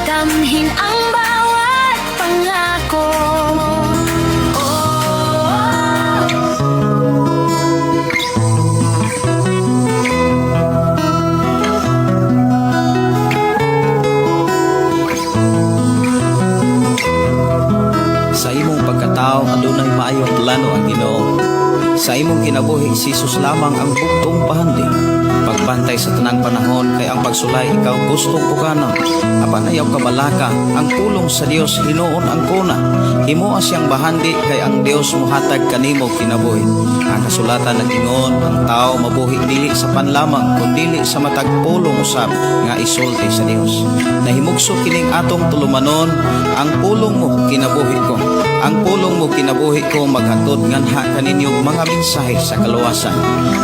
Damhin ang bawat pangako. Oh. Sa imong pagkatao adunay maayong plano ang Ginoo. Sa imong kinabuhi, si Jesus lamang ang bugtong pahandi. Pagbantay sa tanang panahon kay ang pagsulay ikaw gustong pukanon. Apan ayaw kabalaka, ang pulong sa Dios hinuon ang kuna. Himoa siyang bahandi kay ang Dios muhatag kanimo kinabuhi. Ang kasulatan nag-ingon, ang tao mabuhi dili sa panlamang kundili sa matag pulong usab nga isulti sa Dios. Nahimugso kining atong tulumanon, ang pulong mo kinabuhi ko. Ang pulong mo kinabuhi ko maghatod nganha kaninyo mga mensahe sa kaluwasan,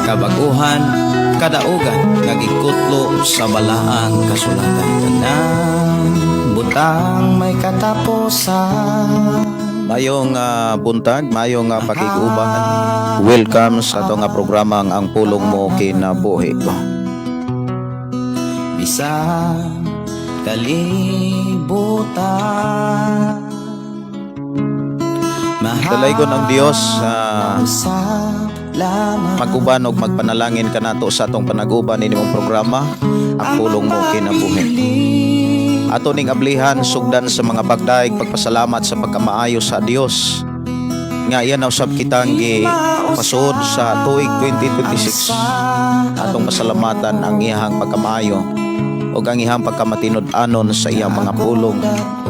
kabaguhan, kadaugan nga gikutlo sa balaang kasulatan. Tanang butang may katapusan. Mayong buntag, mayong pakig-uban. Welcome sa atong programang Ang Pulong Mo Kinabuhi Ko. Bisan kalibutan. Dalaygon ang Dios sa Salamat. Mag-uban og magpanalangin kanato sa atong panaguban ini mong programa Ang Pulong Mo Kinabuhi. Ato ning ablihan sugdan sa mga pagdaig, pagpasalamat sa pagkamaayo sa Dios nga iyan na usab kitang gi pasod sa tuig 2026. Atong pasalamatan ang iyahang pagkamaayo ug ang iyahang pagkamatinud-anon sa iyang mga pulong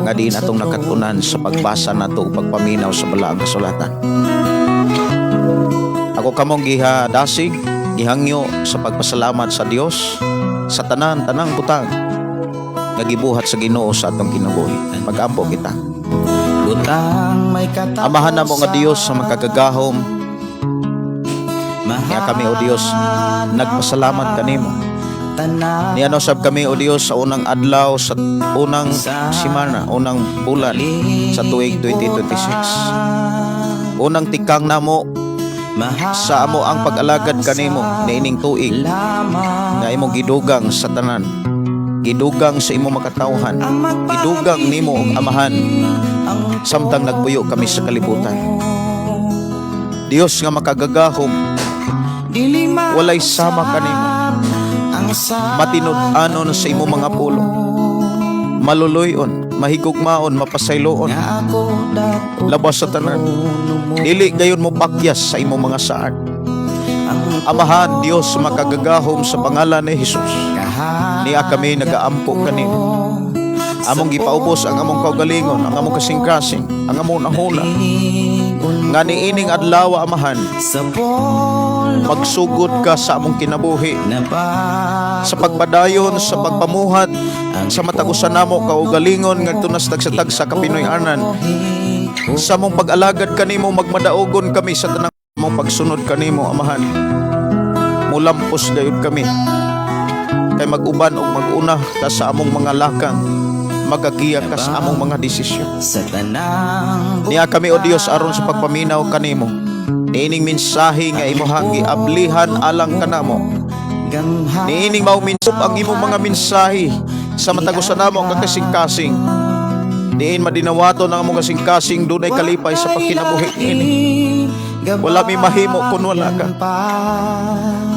nga diin atong nakatunan sa pagbasa nato ug pagpaminaw sa balaang kasulatan. Ako kamong giha dasig, gihangyo sa pagpasalamat sa Dios sa tanan tanang butang nga gibuhat sa Ginoo sa atong kinabuhi. Mag-ampo kita. Butang may katapusan. Amahan namo nga Dios sa makagagahom, nga kami, O Dios, nagpasalamat kanimo. Tanan Niano sab kami, O Dios, sa unang adlaw sa unang simana, unang bulan sa tuig 2026. Unang tikang namo sa amo ang pag-alagad kanimo niining tuig lamang nga imong gidugang sa tanan. Gidugang sa imong makatawhan. Gidugang nimo og Amahan samtang nagpuyo kami sa kalibutan. Dios nga makagagahom, Dili walay sama kanimo. Ang sa Matinud-anon sa imong mga pulong. Maluluyon, mahigugmaon, mapasayloon. Nga ako dapat Labas sa tanan. Dili gayon mo pakyas sa imong mga saad. Amahan Dios makagagahom, sa pangalan ni Jesus, niya kami nagaampo kanimo. Among gipaubos ang among kaugalingon, ang among kasing-kasing, ang among nahuna. Nga niining adlaw, Amahan, Sa pulong magsugod ka sa among kinabuhi na sa pagpadayon, sa pagpamuhat, sa matag usa namo kaugalingon ngadto nas tagsa-tagsa ka Pinoy-anan. Sa among pag-alagad kanimo, magmadaugon kami sa tanang among pagsunod kanimo, Amahan. Mulampos gayud kami kay mag-uban og mag-una ka sa among mga lakang, magagiya ka sa among mga desisyon. Sa tanang Niya kami, O Dios, aron sa pagpaminaw kanimo. Niining mensahe nga imuhang giablihan alang kanamo. Gamha Niining mao minsup ang imong mga mensahe sa matag usa namo ang kasing-kasing. Diin madinawaton ang among kasing-kasing, dunay kalipay sa pagkinabuhi niini. Wala mi mahimo kun wala ka.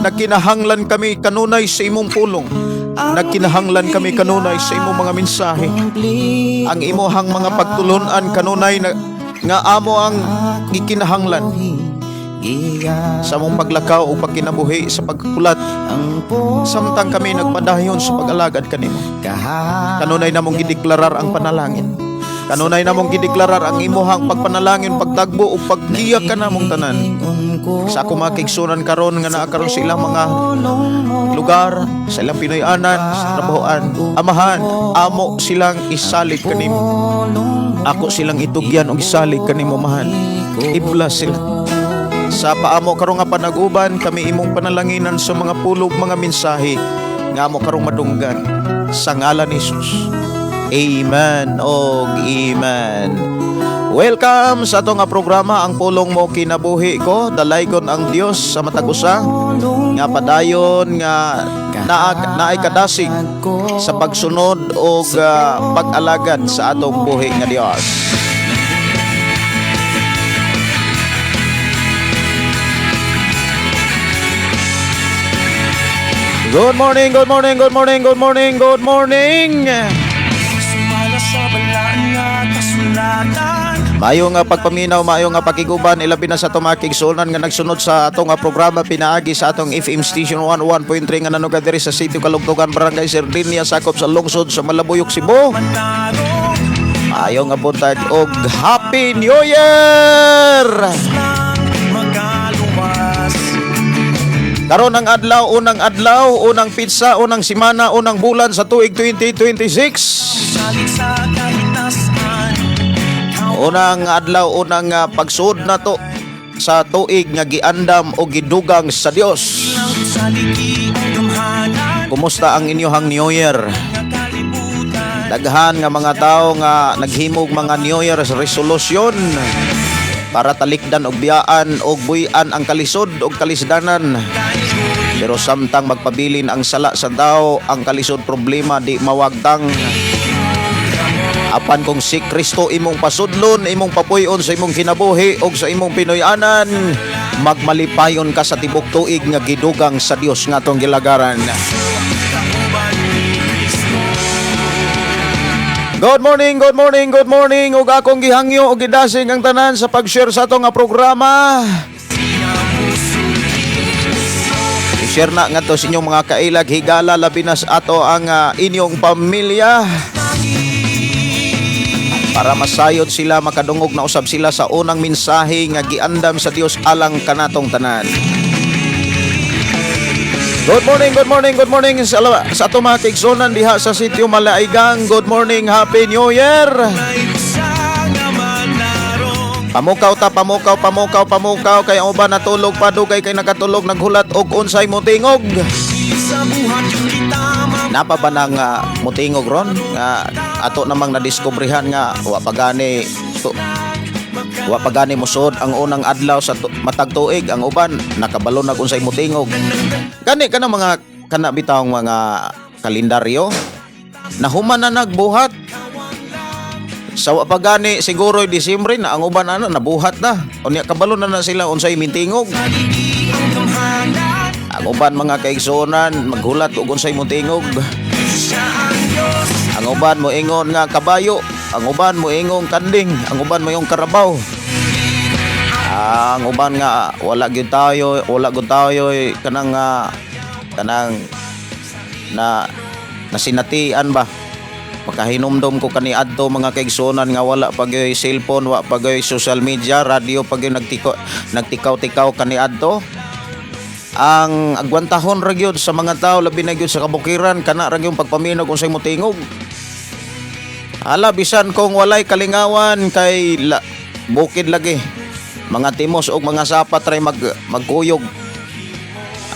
Nagkinahanglan kami kanunay sa imong pulong. Nagkinahanglan kami kanunay sa imong mga mensahe. Ang imuhang mga pagtulunan kanunay na, nga amo ang gikinahanglan sa among paglakaw o pagkinabuhi sa pagkulat samtang kami nagpadayon sa pag-alagad kanimo. Kanunay namong gideklarar ang panalangin. Kanunay namong gideklarar ang imuhang pagpanalangin, pagtagbo o paggiya kanamong tanan. Sa ako mga kaigsunan karon nga naa karon sa ilang mga lugar, sa ilang Pinoy-anan, sa trabahoan, Amahan, amo silang isalig kanimo. Ako silang itugyan og isalig kanimo, Amahan. I-bless sila. Sa paamo karong nga panag-uban, kami imong panalanginan sa mga pulong, mga mensahe nga amo karong madunggan sa ngalan ni Jesus. Amen og amen. Welcome sa ato nga programa, Ang Pulong Mo Kinabuhi Ko. Dalaygon ang Dios sa matag usa nga padayon nga naa naay kadasig sa pagsunod o pag-alagad sa atong buhi nga Dios. Good morning, good morning, good morning, good morning, good morning. Sumala sa balaan nga kasulatan. Maayo nga pagpaminaw, maayo nga pakiguban, ilabi na sa tumakigsunan nga nagsunod sa atong nga programa pinaagi sa atong FM station 11.3 nga nanuga diri sa Sitio Kalugtugan, Barangay Sardinia, sakop sa lungsod sa Malabuyok, Cebu. Manarong Maayo nga buntag og Happy New Year! lang magaluwas. Karon ang adlaw, unang adlaw, unang pizza, unang simana, unang bulan sa tuig 2026. Salit sa kahit nasaan. Unang adlaw, unang pagsuod na to sa tuig nga giandam o gidugang sa Dios. Lang sa liki ang gamhanan Kumusta ang inyong New Year? nga kalibutan. Daghan nga mga tao nga naghimog mga New Year's resolution para talikdan og biyaan og buy-an ang kalisod og kalisdanan. Pero samtang magpabilin ang sala sa tao, ang kalisod problema di mawagtang. Apan kung si Kristo imong pasudlon, imong papuy-on sa imong kinabuhi og sa imong Pinoy-anan, magmalipayon ka sa tibok tuig nga gidugang sa Dios nga atong gilagaran. Good morning, good morning, good morning. Ug akong gihangyo og gidasig ang tanan sa pag-share sa atong nga programa. I-share na ngadto sa inyong mga kailag higala, labi na sa ato ang inyong pamilya para masayod sila, makadungog na usab sila sa unang mensahe nga giandam sa Dios alang kanatong tanan. Good morning, good morning, good morning sa ato mga kaigsunan diha sa Sitio Malaigang. Good morning, Happy New Year! May usa nga manarong. Pamukaw ta, pamukaw, pamukaw, pamukaw. Kay ang uban natulog pa, dugay kay nakatulog, naghulat og unsay mutingog. Sa buhat yung kita. Napa ba nang mutingog ron? Nga ato namang nadiskobrehan nga wa pa gani wa pa gani musod ang unang adlaw sa matag tuig, ang uban nakabalo nag unsay mutingog. Gani kana mga kana bitawng mga kalendaryo nahuman na nagbuhat. Sa wa pa gani siguro Disyembre na ang uban ana nabuhat na. Unya kabalo na na sila unsay mintingog. Ang uban mga kaigsuonan maghulat og unsay mutingog. Ang uban moingon nga kabayo, ang uban moingong kanding, ang uban moingong karabaw. Ang uban nga wala gyud tayo, wala gyud tayo kanang kanang na nasinatian ba. Makahinumdom ko kaniadto mga kaigsuonan nga wala pa gyud cellphone, wa pa gyud social media, radio pa gyud nagtiko nagtikaw-tikaw kaniadto. Ang agwantahon ra gyud sa mga tao, labi na gyud sa kabukiran, kana ra gyud pagpaminaw kung say motingog. Hala, bisan kung walay kalingawan kay bukid lagi. Mga timos og mga sapat ray magkuyog.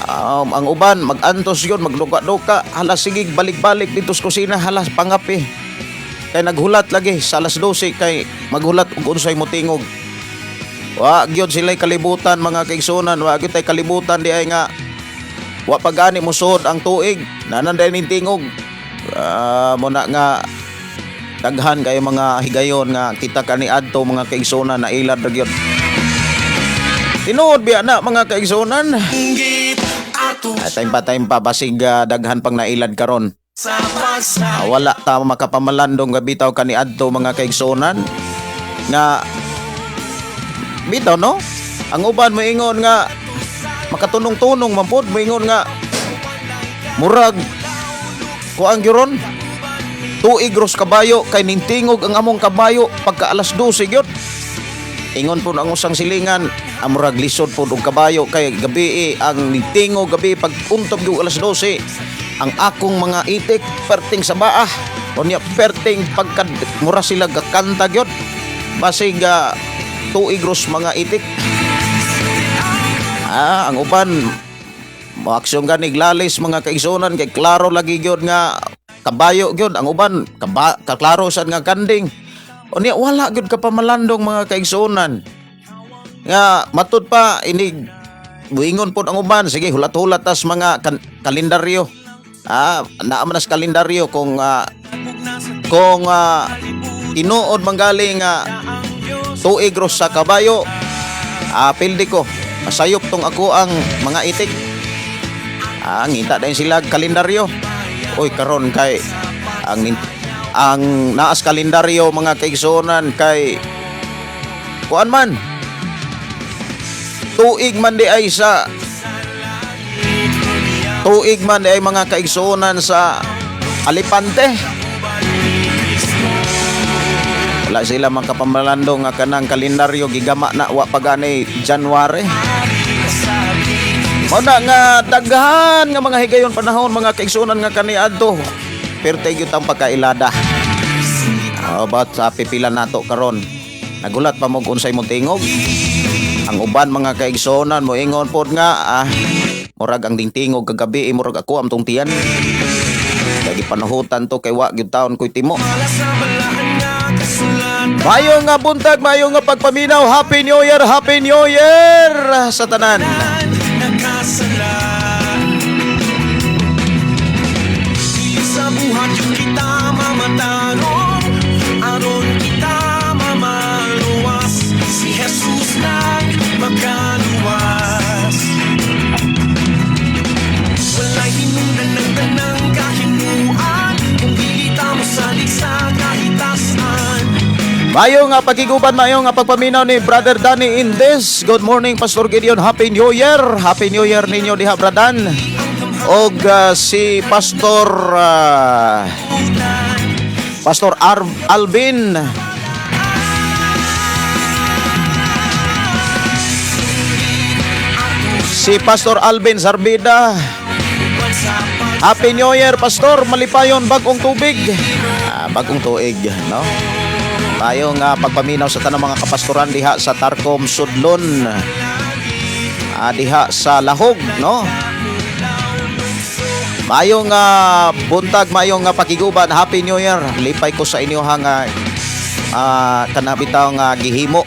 Ang uban magantos yun, magduka-duka, hala sige balik-balik dito sa kusina, hala pangapi. Kay naghulat lagi sa alas 12 kay maghulat og unsay motingog. Wa gyud sila'y kalibutan mga kaigsunan, wa gyud tay kalibutan di ay nga wa pa gani mosuod ang tuig, nananday ning tingog. Muna nga daghan kay mga higayon nga kita kaniadto mga kaigsunan na ilad ra gyud. Tinuod biya na mga kaigsunan. Inggit ato Time pa basig daghan pang nailad karon. sa pagsa Wala ta makapamalandong gabitaw kaniadto mga kaigsunan nga bitaw no. Ang uban moingon nga makatunong-tunong man pod, moingon nga murag kuang gyud tuig ros kabayo kay nintingog ang among kabayo pagka alas 12 gyud. Ingon po ang usang silingan, ang murag lisod po og kabayo kay gabi ang nintingog gabi pag untob gyud alas 12. Ang akong mga itik perting sa baa. Unya perting pagka mura sila gakanta gyud. Basig tuig ros mga itik. Ang uban moaksyon gani lalis mga kaigsunan kay klaro lagi gyud nga kabayo gyud, ang uban kaklaro sad nga kanding. Unya wala gyud ka pamalandong, mga kaigsuonan. Nga matud pa inig buingon pod ang uban, sige, hulat-hulat tas mga kalendaryo. Naa man nas kalendaryo kung tinuod manggaling nga tuig ro sa kabayo, pildi ko masayop tong ako ang mga itik. Ngita dayon sila kalendaryo. Uy, karon kay ang naas kalendaryo, mga kaigsuonan, kay kuan man, tuig man di ay sa tuig man di ay, mga kaigsuonan, sa alipante. Wala sila makapamalandong nga kanang kalendaryo gigama na wa pa gani January. Mao na nga daghan nga mga higayon panahon, mga kaigsuonan, nga kaniadto pertay gyud ang pagkailada. About sa pipila nato karon. Nagulat pa mo kung unsay mo tingog. Ang uban, mga kaigsuonan, moingon pod nga murag ang tingog kagabi eh, murag ako am tong tiyan. Lagi panuhutan to kay wa gyud taon ko'y timo. Maayong nga buntag, maayong nga pagpaminaw. Happy New Year, Happy New Year sa tanan. Nakasala. Dili sa buhat yung kita mamatarong, aron kita mamaluwas. Si Jesus nang makaluwas. Walay hinungdan ng tanang kahimuan kung dili ta mosalig sa kahitasan. Maayong nga pagkiguban, maayong nga pagpaminaw ni Brother Danny Indes. Good morning, Pastor Gideon. Happy New Year. Happy New Year ninyo diha, Bradan. Og si Pastor Alvin. Si Pastor Alvin Sarbida. Happy New Year, Pastor. Malipayon bagong tubig. Bagong tuig, no? Tayo nga pagpaminaw sa tanang mga kapastoran diha sa Tarcom Sudlon. Diha sa Lahog, no? Maayong buntag, maayong nga pakiguban. Happy New Year. Lipay ko sa inyo nga kanabitaw nga gihimo.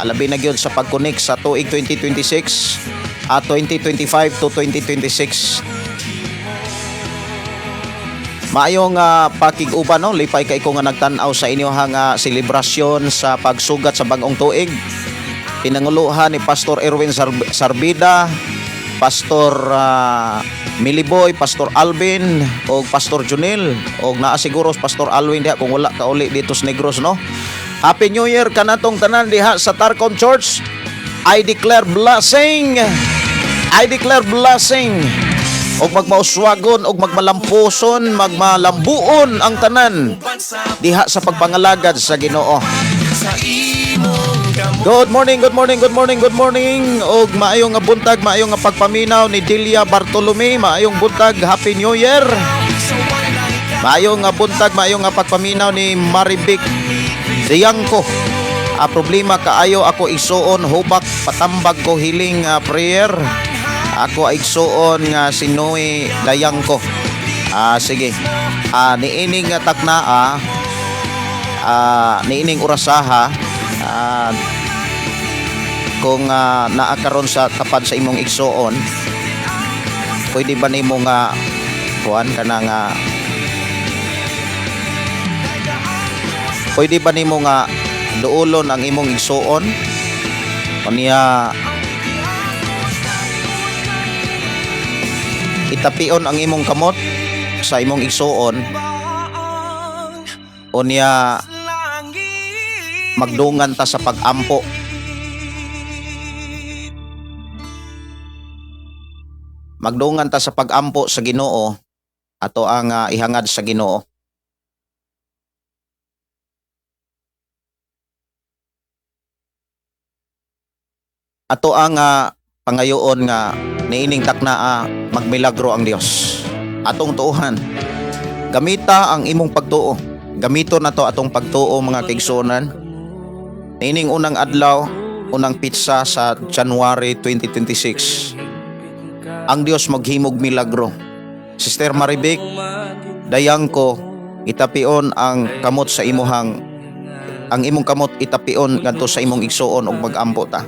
Labi na gyud sa pag-connect sa tuig 2026 at 2025 to 2026. Maayong pakig-uban, no, lipay kay ko nga nagtan-aw sa inyo nga selebrasyon sa pagsugat sa bagong tuig. Pinanguluhan ni Pastor Erwin Sarbida, Pastor Miliboy, Pastor Alvin og Pastor Junil og naa siguro Pastor Alwin diha kung wala kauli dito sa Negros, no. Happy New Year kanatong tanan diha sa Tarcom Church. I declare blessing. I declare blessing og magmauswagon og magmalampuson, magmalambuon ang tanan diha sa pagpangalagad sa Ginoo. Sa imong kamot. Good morning, good morning, good morning, good morning. Og maayong nga buntag, maayong nga pagpaminaw ni Delia Bartolome, maayong buntag, Happy New Year. Maayong nga buntag, maayong nga pagpaminaw ni Marivic Diangco. Problema kaayo ako igsuon, hubak, patambag ko healing prayer. Ako ay igsuon nga si Noe Dayangko. Sige. Niining nga takna niining orasaha kung naa karon sa tapad sa imong igsuon, pwede ba nimo nga kuan kana nga pwede ba nimo nga duolon ang imong igsuon, unya itapion ang imong kamot sa imong igsuon, unya magdungan ta sa pag-ampo? Magdungan ta sa pag-ampo sa Ginoo, ato ang ihangad sa Ginoo. Ato ang pangayoon nga niining takna magmilagro ang Dios. Atong tuohan, gamita ang imong pagtuo. Gamito na to atong pagtuo, mga kaigsuonan, niining unang adlaw, unang petsa sa January 2026. Ang Dios maghimog milagro. Sister Marivic Dayangko, itapion ang kamot sa imuhang Ang imong kamot itapion ngadto sa imong igsuon ug magampo ta.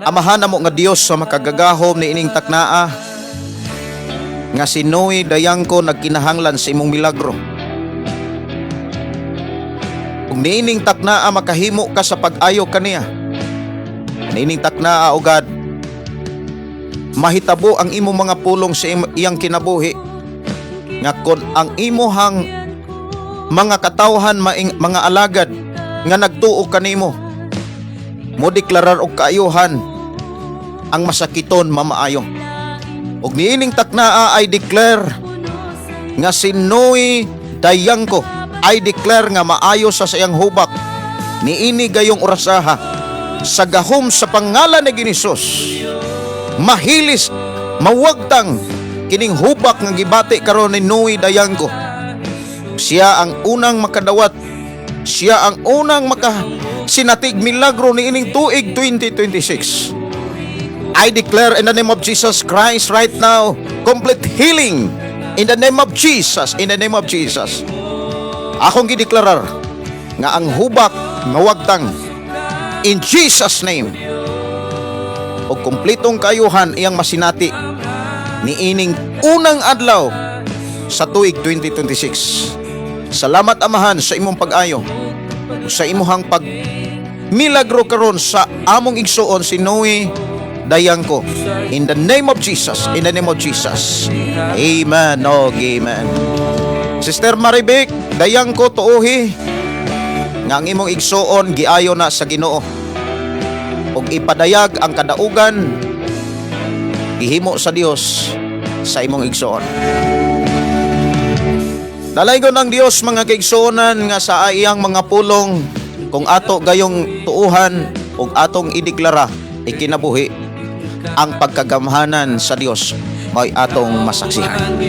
Amahan namo nga Dios sa makagagahom, ni ining taknaa nga si Noe Dayangko nagkinahanglan sa imong milagro. Ug niining taknaa makahimo ka sa pag-ayo kaniya. Niining taknaa, O God, mahitabo ang imong mga pulong sa iyang kinabuhi nga kon ang imuhang mga katawhan, maing mga alagad nga nagtuo kanimo, mo deklarar og kaayuhan, ang masakiton mamaayo. Ug niining taknaa, I declare nga si Noe Dayangko, I declare nga maayo sa iyang hubak niini gayong orasaha sa gahom sa pangalan ni Hesus. Mahilis, mawagtang kining hubak nga gibati karon ni Noe Dayangko. Siya ang unang makadawat, siya ang unang maka sinatig milagro ni ining tuig 2026. I declare in the name of Jesus Christ right now, complete healing in the name of Jesus, in the name of Jesus. Akong gideklarar nga ang hubak mawagtang in Jesus' name. O kumpletong kaayuhan iyang masinati ni ining unang adlaw sa tuig 2026. Salamat, Amahan, sa imong pag-ayo, sa imuhang pag milagro karon sa among igsuon si Noe Dayangko. In the name of Jesus, in the name of Jesus. Amen. Oh, amen. Sister Maribek Dayangko, tuohi nga ang imong igsuon giayo na sa Ginoo. Ug ipadayag ang kadaugan gihimo sa Dios sa imong igsuon. Dalaygon ang Dios, mga kaigsuonan, nga sa iyang mga pulong, kung ato gayong tuuhan ug atong ideklara, ikinabuhi ang pagkagamhanan sa Dios mao'y atong masaksihan.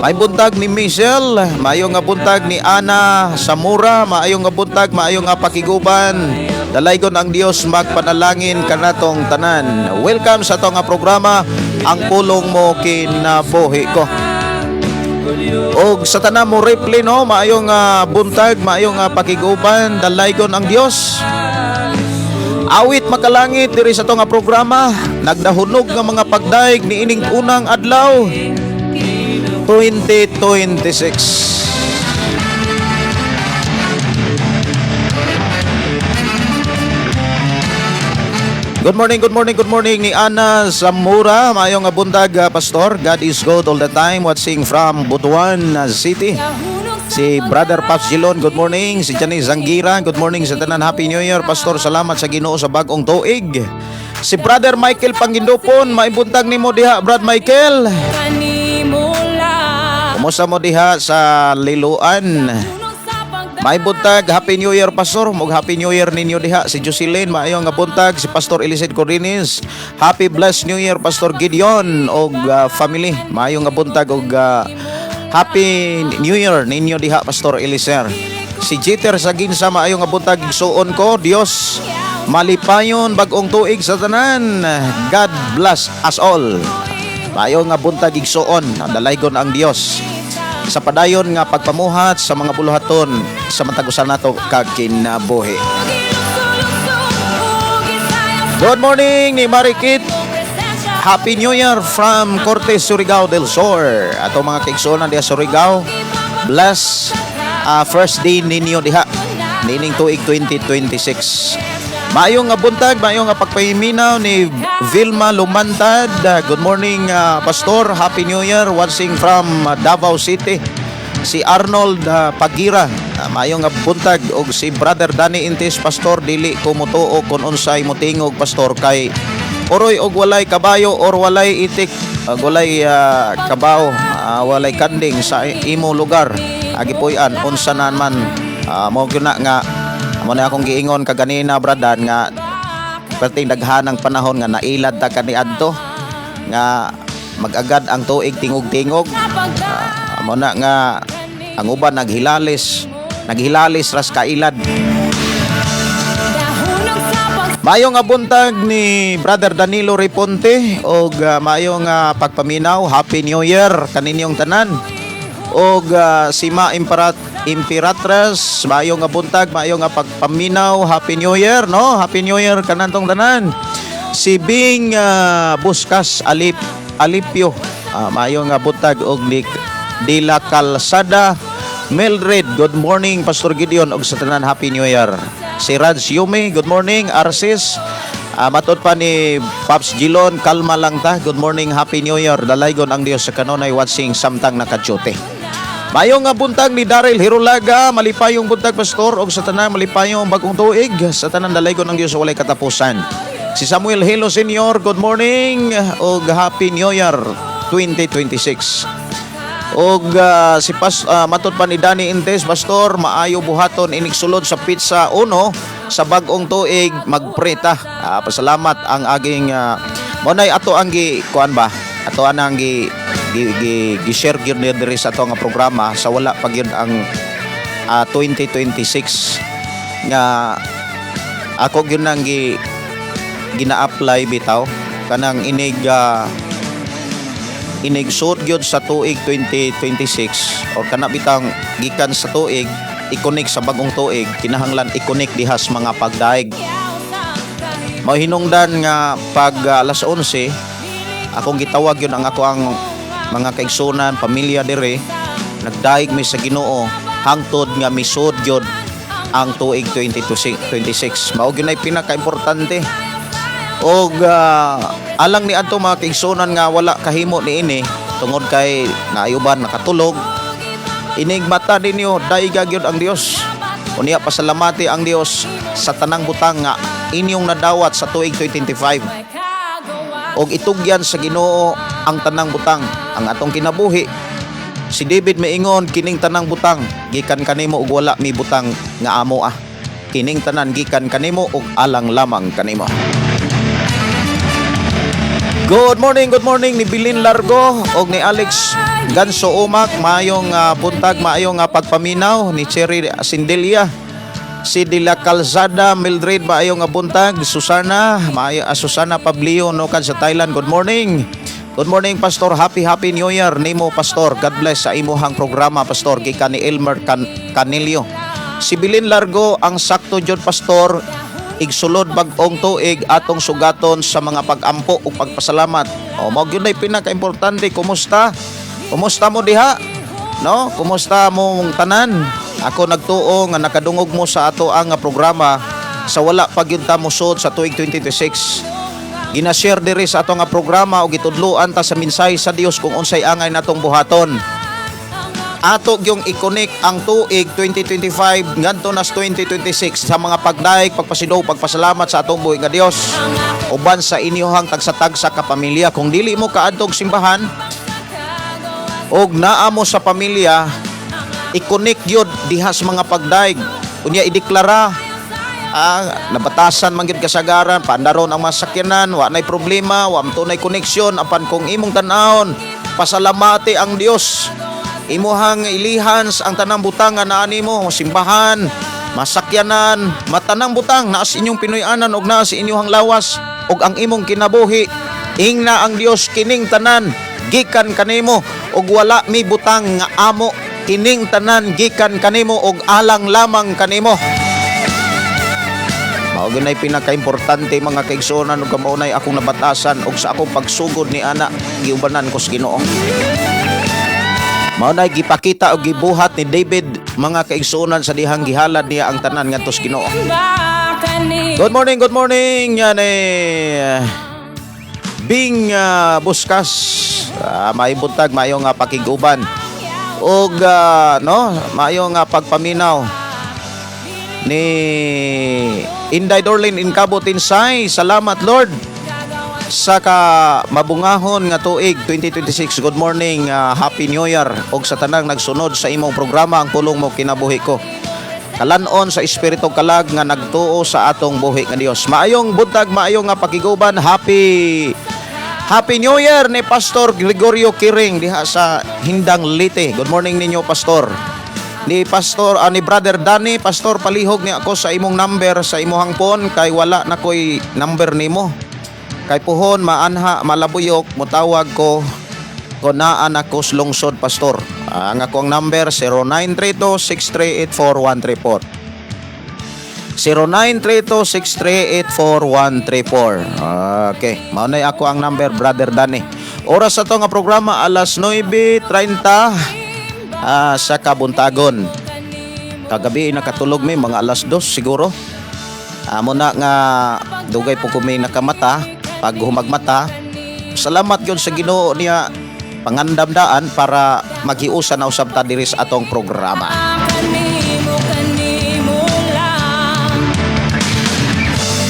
May buntag ni Michelle, maayo nga buntag ni Ana Samura, maayo nga buntag, maayo nga pakiguban. Dalaygon ang Dios, magpanalangin kanatong tanan. Welcome sa atong nga programa, Ang Pulong Mo Kinabuhi Ko. Og sa tanan mo reply, no, maayo nga buntag, maayo nga pakiguban, dalaygon ang Dios. Awit makalangit diri sa atong nga programa, nagdahunog nga mga pagdaig ni ining unang adlaw 2026. Good morning, good morning, good morning ni Ana Zamora. Maayong nga buntag, Pastor. God is good all the time. Watching from Butuan City. Si Brother Pops Gilon, good morning. Si Janice Zangira, good morning sa tanan. Happy New Year, Pastor. Salamat sa Ginoo sa bagong tuig. Si Brother Michael Pangindupon, maibuntag nimo diha, Brad Michael. Kumusta mo diha sa Liloan? May buntag, Happy New Year, Pastor. Mug Happy New Year ninyo diha. Si Jocelyn, maayo nga buntag. Si Pastor Elised Corrines, Happy Blessed New Year, Pastor Gideon og family. Maayo nga buntag og Happy New Year ninyo diha, Pastor Eliser. Si Jeter sa Ginsa, maayo nga buntag, igsuon ko. Dios malipayon bagong tuig sa tanan. God bless us all. Maayo nga buntag, igsuon. Dalaygon ang Dios sa padayon nga pagpamuhat sa mga buluhaton sa matag usa nato kag kinabuhi. Good morning ni Marikit. Happy New Year from Cortes, Surigao del Sur. Ato mga kaigsuonan diha Surigao. Bless first day ninyo diha nining tuig 2026. Maayong nga buntag, maayong nga pagpahiminaw ni Vilma Lumantad. Good morning, Pastor. Happy New Year. Watching from Davao City. Si Arnold Pagira. Maayong nga buntag og si Brother Danny Intis, Pastor, dili ko motuo kon unsay motingog, Pastor, kay oroy og walay kabayo or walay itik og walay kabaw, walay kanding sa imo lugar agipuy-an unsa na man. Mo gyud na nga mo na akong giingon kaganina, Bradan, nga perting daghan ang panahon nga nailad ta kaniadto nga mag-agad ang tuig tingog-tingog. Mo na nga ang uban naghilalis, naghilalis ras kailad. Maayong nga buntag ni Brother Danilo Riponte og maayong nga pagpaminaw. Happy New Year kaninyong tanan. Og si Ma Imperatres, maayo nga buntag, maayo nga pagpaminaw, Happy New Year, no? Happy New Year kanantong tanan. Si Bing Buskas Alipio, maayo nga buntag, og ni De La Calzada Mildred, good morning, Pastor Gideon, og sa tanan, Happy New Year. Si Raj Yumi, good morning. Arsis, matod pa ni Pops Gilon, kalma lang ta. Good morning, Happy New Year. Dalaygon ang Dios sa kanunay watching samtang naka-duty. Maayong nga buntag ni Daryl Hirulaga, malipayong buntag, Pastor, og sa tanan, malipayong bagong tuig. Sa tanan, dalaygon ang Dios sa walay katapusan. Si Samuel Helo Senior, good morning og Happy New Year 2026. Og si matod pa ni Danny Intes, "Pastor, maayo buhaton inig sulod sa petsa 1 sa bag-ong tuig, magpreta." Pasalamat ang aging mo nay ato ang gi kuan ba? Ato anang gi gi, gi, gi share gyud ni diri sa ato nga programa sa wala pa gyud ang 2026 nga ako gyud nang gi gina-apply bitaw kanang inig suot gyud sa tuig 2026 or kana bitang gikan sa tuig i-connect sa bagong tuig, kinahanglan i-connect diha sa mga pagdaig. Mao hinungdan nga pag alas 11 akong gitawag yun ang ako ang mga kaigsunan, pamilya dire, nagdaig mi sa Ginoo hangtod nga misud gyud ang tuig 2026. Mao gyud nay pinakaimportante. Og alang ni adto mga kaigsunan nga wala kahimo niini tungod kay naayuban nakatulog, inig mata ninyo, daiga gyud ang Dios. Unya pasalamati ang Dios sa tanang butang nga inyong nadawat sa tuig 2025 og itugyan sa Ginoo ang tanang butang, ang atong kinabuhi. Si David maingon, "Kining tanang butang gikan kanimo ug wala mi butang nga amo ah. Kining tanan gikan kanimo ug alang lamang kanimo." Good morning, good morning ni Bilin Largo og ni Alex Ganso Umak, maayong buntag, maayong pagpaminaw ni Cherry Sindelia. Si De La Calzada Mildred, maayong buntag. Susana, maayo Susana Pablio no kan sa Thailand. Good morning. Good morning, Pastor. Happy Happy New Year nimo, Pastor. God bless sa imuhang programa, Pastor, gikan ni Elmer Canilio. Si Bilin Largo, "Ang sakto jud, Pastor, igsulod bag-ong tuig atong sugaton sa mga pag-ampo ug pagpasalamat." O mao gyud nay pinakaimportante. Kumusta? Kumusta mo diha? No? Kumusta mo tanan? Ako nagtuo nga nakadungog mo sa ato ang programa sa wala pa gyud ta mosud sa tuig 2026. Gina-share diri sa ato nga programa ug gitudloan ta sa mensahe sa Dios kung unsay angay natong buhaton. Ato gyung i-connect ang tuig 2025 ngadto nas 2026 sa mga pagdaig, pagpasido, pagpasalamat sa atong buhi nga Dios. Uban sa inyohang tagsa-tagsa ka pamilya. Kung dili mo kaadtog simbahan og naa mo sa pamilya, i-connect gyud diha sa mga pagdaig. Unya ideklara, nabatasan man gyud kasagaran, paandaron ang mga sakyanan, wa nay problema, wa man tunay koneksyon, apan kung imong tan-awon, pasalamati ang Dios. Imuhang ilihan ang tanang butang nga naa nimo, simbahan, masakyanan, matanang butang naa sa inyong Pinoy-anan ug naa sa inyong lawas ug ang imong kinabuhi. Ingna ang Dios, "Kining tanan gikan kanimo ug wala mi butang nga amo. Kining tanan gikan kanimo ug alang lamang kanimo." Mao gyud nay pinakaimportante, mga kaigsuonan, ug mao nay akong nabatasan ug sa akong pagsugod ni ana giubanan ko sa Ginoo. Mao nay gipakita og gibuhat ni David, mga kaigsuonan, sa dihang gihalad niya ang tanan ngadto sa Ginoo. Good morning, good morning. Yan eh Bing Buskas. May buntag, maayong nga pakiguban. Og no, maayong nga pagpaminaw ni Inday Dorlin Incabot Insay. Salamat, Lord, sa ka mabungahon nga tuig 2026. Good morning, Happy New Year og sa tanang nagsunod sa imong programa, Ang Pulong Mo Kinabuhi Ko. Kalanon sa espiritu kalag nga nagtuo sa atong buhi nga Dios. Maayong buntag, maayong nga pakiguban. Happy Happy New Year ni Pastor Gregorio Kiring diha sa Hindang Leyte. Good morning ninyo, Pastor. Ni Pastor ni Brother Danny, "Pastor, palihog ni ako sa imong number sa imuhang phone kay wala na ko'y number nimo. Kay puhon maanha malabuyok, mutawag ko ko naa na ko sa lungsod, Pastor." Ang akong number, 0932-638-4134. 0932-638-4134. Okay, mao na ako ang number, Brother Danny. Oras sa to nga programa, alas 9:30 sa kabuntagon. Kagabi nakatulog mi mga alas 2 siguro. Amo na nga dugay po kami nakamata pag humagmata. Salamat gyud sa Ginoo niya pangandamdaan para maghiusa na usab ta diri sa atong programa. Kanimo, kanimo lang.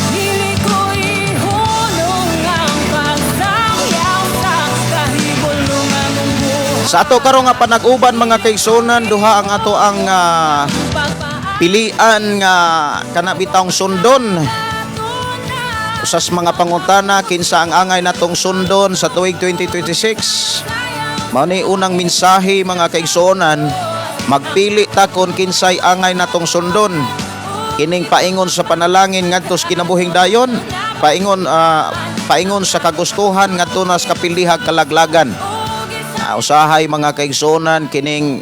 Dili ko ihulong ang pagsangyaw sa kahibulungan mong buhay. Sa ato karon nga panag-uban, mga kaigsunan, duha ang ato ang pilian nga kana bitawng sundon. Usas mga pangutana, kinsa ang angay natong sundon sa tuig 2026? Mao ni unang mensahe, mga kaigsuonan, magpili ta kon kinsay angay natong sundon. Kining paingon sa panalangin ngadto sa kinabuhing dayon, paingon sa kagustuhan ngadto na sa kapilihag kalaglagan. Usahay, mga kaigsuonan, kining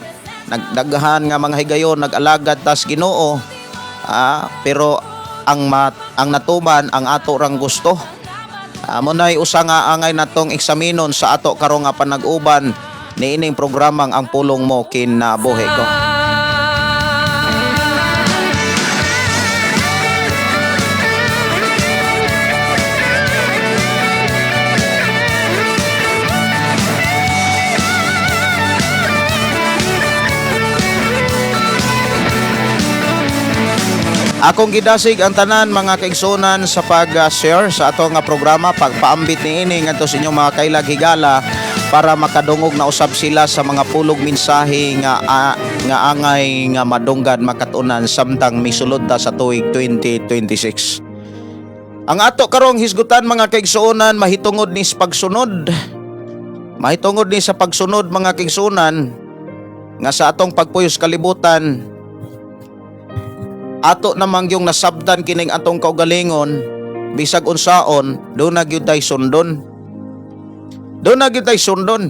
nagdaghan nga mga higayon nag-alagad tas Ginoo, pero ang natuman ang ato rang gusto. Mo nay usa nga angay natong eksaminon sa ato karong nga panag-uban niining programang Ang Pulong Mo Kinabuhi Ko. Akong gidasig ang tanan, mga kaigsunan, sa pag-share sa ato nga programa, pagpaambit niini ngadto sa inyong mga kailag higala para makadungog na usab sila sa mga pulog mensahe nga angay nga madunggan, makatunan samtang misulod ta sa tuig 2026. Ang ato karong hisgutan, mga kaigsuonan, mahitungod ni sa pagsunod. Mahitungod ni sa pagsunod, mga kaigsuonan, nga sa atong pagpuyos kalibutan ato namang yung nasabtan kining atong kaugalingon, bisag unsaon duna gyud tay sundon, duna gyud tay sundon.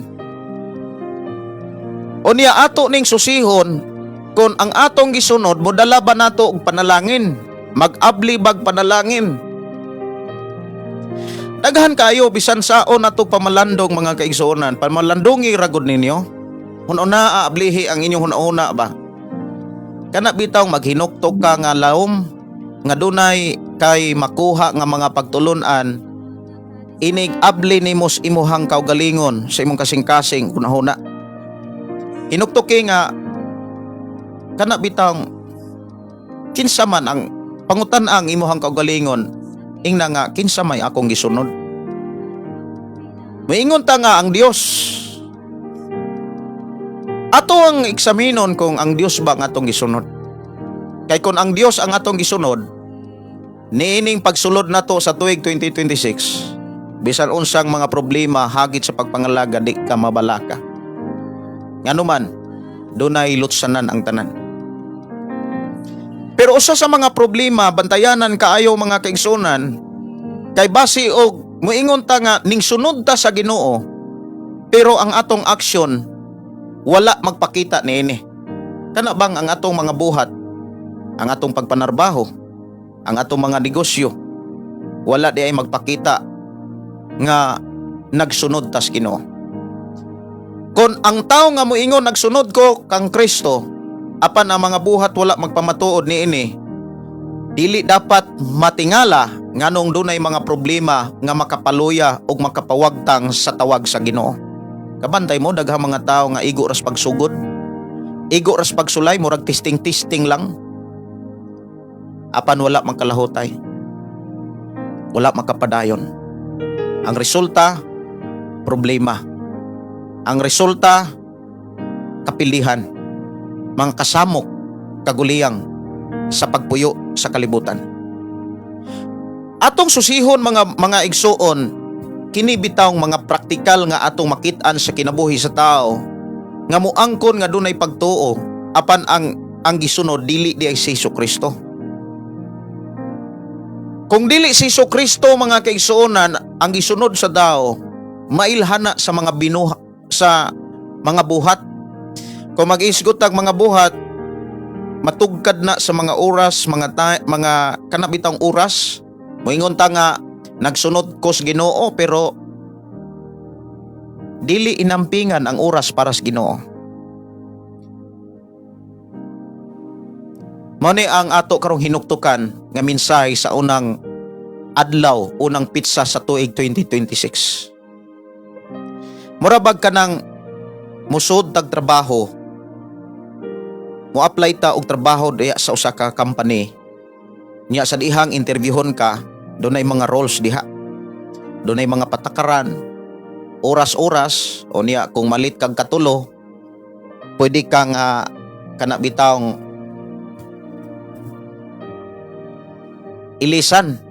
Unya ato ning susihon kung ang atong gisunod modala ba nato og panalangin, mag-abli bag panalangin. Daghan kayo bisan saon ato pamalandong, mga kaigsuonan, pamalandongi ra gud ninyo, hununa aablihi ang inyong hunahuna ba. Kana bitaw maghinuktok ka nga laom nga dunay kay makuha nga mga pagtulunan, inig abli nimo sa imuhang kaugalingon, sa imong kasing-kasing hunahuna. Hinuktoki nga kana bitang kinsa man ang pangutan ang imuhang kaugalingon, ingna nga kinsa may akong gisunod. Moingon ta nga ang Dios. Ato ang eksaminon kung ang Dios ba ang atong gisunod. Kay kung ang Dios ang atong gisunod, niining pagsulod nato sa tuig 2026, bisan unsang mga problema hagit sa pagpangalaga, di ka mabalaka. Nganuman, dunay lutsanan ang tanan. Pero usa sa mga problema, bantayanan kaayo, mga kaigsunan, kay basi og muingon ta nga ning sunod ta sa Ginoo, pero ang atong aksyon wala magpakita niini. Kana bang ang atong mga buhat, ang atong pagpanarbaho, ang atong mga negosyo, wala di ay magpakita nga nagsunod tas Ginoo. Kung ang tao nga moingon nagsunod ko kang Kristo, apan ang mga buhat wala magpamatuod niini, dili dapat matingala nganong dunay mga problema nga makapaluya ug makapawagtang sa tawag sa Ginoo. Kabantay mo daghang mga tao nga igo ras pagsugod, igo ras pagsulay, murag testing-testing lang. Apan wala magkalahutay. Wala makapadayon. Ang resulta, problema. Ang resulta, kapilihan. Mga kasamok, kaguliyang sa pagpuyo sa kalibutan. Atong susihon, mga igsuon, kini bitawng mga praktikal nga atong makit-an sa kinabuhi sa tao nga muangkon nga dunay pagtuo apan ang gisunod dili di ay si Hesus Kristo. Kung dili si Hesus Kristo, mga kaigsuonan, ang gisunod sa tao, mailhana sa mga binuha, sa mga buhat. Kung mag-isgot tag mga buhat, matugkad na sa mga oras, mga kanabitang oras, moingon ta nga nagsunod ko sa Ginoo, pero dili inampingan ang oras para sa Ginoo. Mao ni ang ato karong hinuktukan nga mensahe sa unang adlaw, unang petsa sa tuig 2026. Mura bag kanang musod tag trabaho, mo-apply ta og trabaho diha sa usa ka company. Nya sa dihang interviewon ka, dunay mga roles diha. Dunay mga patakaran, oras-oras, o niya kung ma-late kag 3, pwede kang kana bitawng ilisan.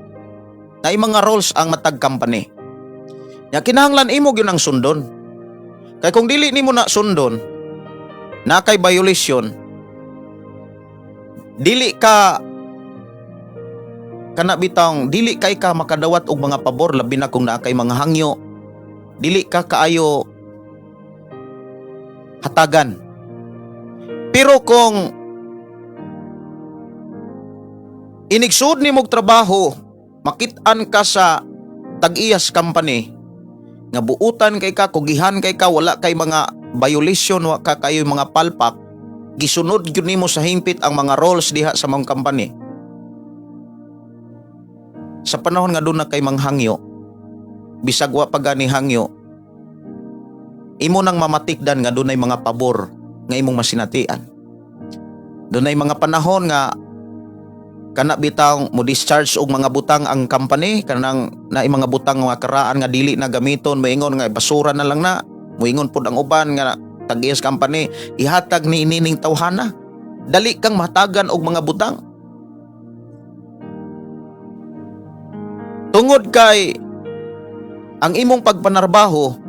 Na mga roles ang matag company. Nya kinahanglan imo gyud ang sundon. Kay kung dili nimo na sundon, na kay violation, dili ka kana bitawng dili kay ka makadawat og mga pabor, labi na kung naa kay mga hangyo, dili ka kaayo hatagan. Pero kung inigsud nimo og trabaho, makit-an ka sa tag-iyas company nga buutan kay ka, kugihan kay ka, wala kay mga violation, wa ka kayo mga palpak, gisunod gyud nimo sa hingpit ang mga roles diha sa mga company. Sa panahon nga doon na kay manghangyo, bisag wa pa gani hangyo, imo nang mamatikdan nga dunay mga pabor nga imong masinatian. Dunay mga panahon nga kana bitawng mo discharge og mga butang ang company, kanang naay mga butang nga karaan nga dili na gamiton, moingon nga basura na lang na, moingon pod ang uban nga tag-iyas company, ihatag ni inining tawhana. Dali kang matagan og mga butang. Tungod kay ang imong pagpanarbaho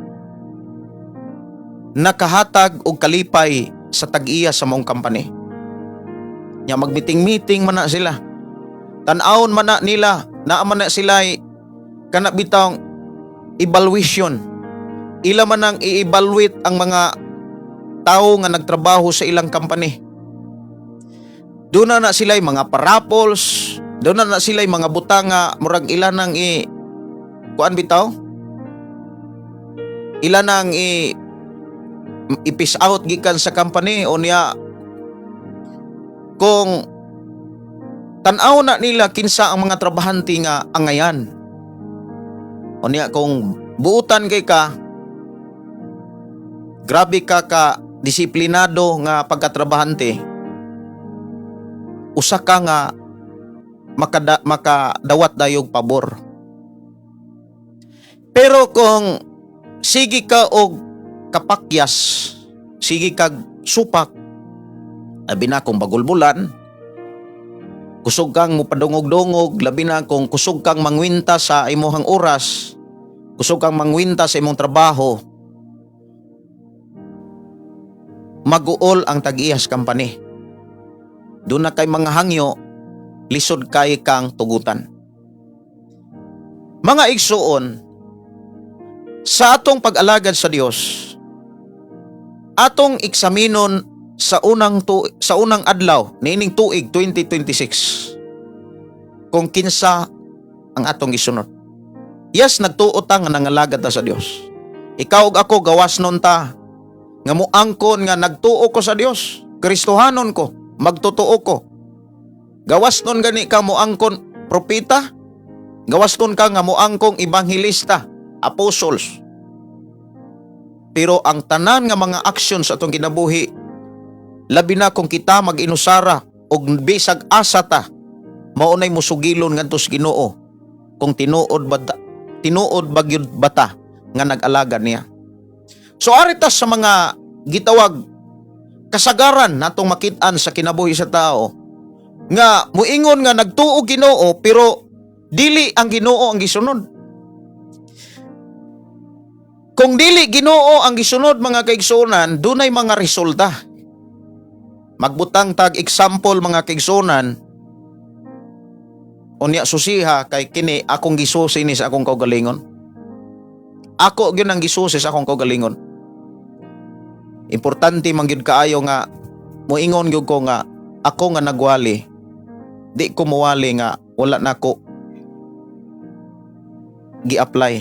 nakahatag og kalipay sa tag-iya sa maong company. Nya magmeeting-meeting man na sila. Tan-awon man na nila, naa man na sila kana bitawng evaluation. Ila man ang i-evaluate ang mga tao nga nagtrabaho sa ilang company. Doon na na sila mga paraffles, doon na na sila mga butang nga murag ila nang i kuan bitaw? Ila nang i-piece out gikan sa company o niya kung tan-aw na nila kinsa ang mga trabahante nga angayan. O niya kung buutan kay ka, grabe ka ka disiplinado nga pagkatrabahante, usa ka nga makadawat dayog pabor. Pero kung sige ka og kapakyas, sige kag supak, labi na kung bagulbulan, kusog kang mupadungog-dungog, labi na kung kusog kang mangwinta sa imuhang oras, kusog kang mangwinta sa imong trabaho, maguol ang tag-iyas company. Doon na kay mga hangyo, lisod kay kang tugutan. Mga igsuon, sa atong pag-alagad sa Dios, atong eksaminon sa unang adlaw niining tuig 2026 kung kinsa ang atong gisunod. Yes, nagtuo ta nga nangalagad ta sa Dios. Ikaw ug ako gawas nun ta nga muangkon nga nagtuo ko sa Dios, Kristohanon ko, magtotoo ko. Gawas nun gani ka muangkon propeta, gawas nun ka nga muangkong ebanghelista, apostles. Pero ang tanan nga mga aksyon sa atong kinabuhi, labi na kung kita mag-inusara og bisag asa ta, maunay musugilon ngadto sa Ginoo kung tinuod ba gyud bata nga nag-alaga niya. So ari ta sa mga gitawag kasagaran natong makit-an sa kinabuhi sa tao nga muingon nga nagtuo Ginoo pero dili ang Ginoo ang gisunod. Kung dili Ginoo ang gisunod, mga kaigsuonan, dunay mga resulta. Magbutang tag example, mga kaigsuonan, unya susiha kay kini akong gisusi ni sa akong kaugalingon. Ako gyud ang gisusi sa akong kaugalingon. Importante man gyud kaayo nga moingon gyud ko nga ako nga nagwali, di ko muwali nga wala nako gi-apply.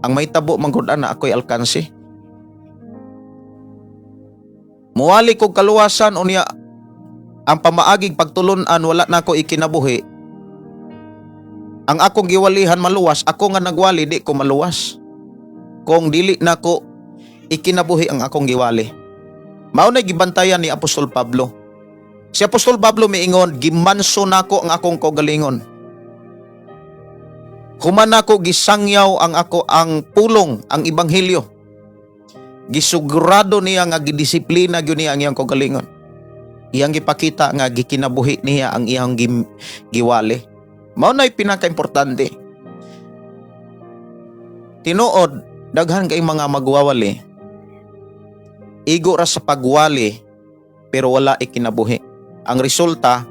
Ang may tabo man gud ana, ako'y alkansi. Muwali kog kaluwasan, unya ang pamaagig pagtulunan wala nako ikinabuhi. Ang akong giwalihan maluwas, ako nga nagwali di ko maluwas kung dili nako ikinabuhi ang akong giwali. Mao na gibantayan ni Apostol Pablo. Si Apostol Pablo miingon, "Gimanso nako ang akong kaugalingon. Human nako gisangyaw ang ako ang pulong, ang ebanghelyo." Gisigurado niya nga gidisiplina gyud niya ang iyang kaugalingon. Iyang gipakita nga gikinabuhi niya ang iyang giwali. Mao na'y pinaka-importante. Tinuod, daghan kay mga magwawali. Igo ra sa pagwali pero wala ikinabuhi. Ang resulta,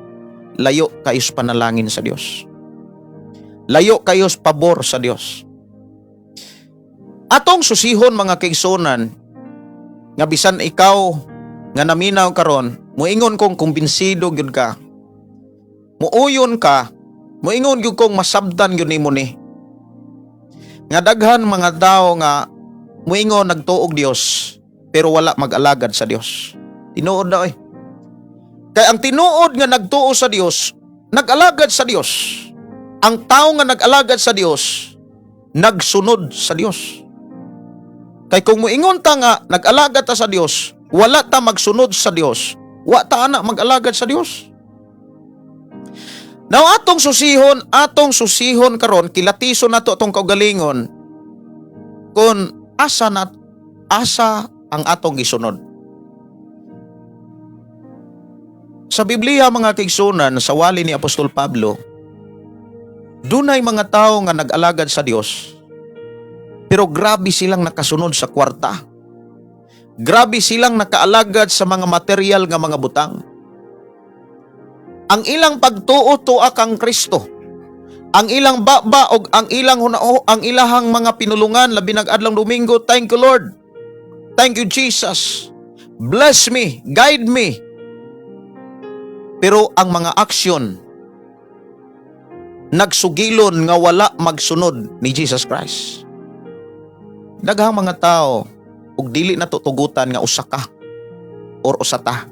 layo kayo sa panalangin sa Dios. Layo kayo sa pabor sa Dios. Atong susihon, mga kaigsuonan, nga bisan ikaw nga naminaw karon, muingon kong kumbinsido gyud ka. Muuyon ka, muingon gyud kong masabtan gyud nimo ni. Nga daghan mga tao nga muingon nagtuog Dios pero wala mag-alagad sa Dios. Tinuod na oy. Kay ang tinuod nga nagtuo sa Dios, nag-alagad sa Dios. Ang tao nga nag-alagad sa Dios, nagsunod sa Dios. Kay kung muingon ta nga nag-alagad ta sa Dios, wala ta magsunod sa Dios, wa ta ana mag-alagad sa Dios. Now atong susihon karon, kilatison nato atong kaugalingon kung asa na asa ang atong gisunod. Sa Biblia, mga kaigsuonan, sa wali ni Apostol Pablo, dunay mga tao nga nag-alagad sa Dios pero grabe silang nakasunod sa kwarta. Grabe silang nakaalagad sa mga material nga mga butang. Ang ilang pagtuo tua kang Kristo. Ang ilang baba og ang ilang hunao, ang ilahang mga pinulungan labi nag adlong Domingo, "Thank you, Lord. Thank you, Jesus. Bless me, guide me." Pero ang mga aksyon nagsugilon nga wala magsunod ni Jesus Christ. Daghang mga tao ug dili na tutugutan nga usa ka or usa ta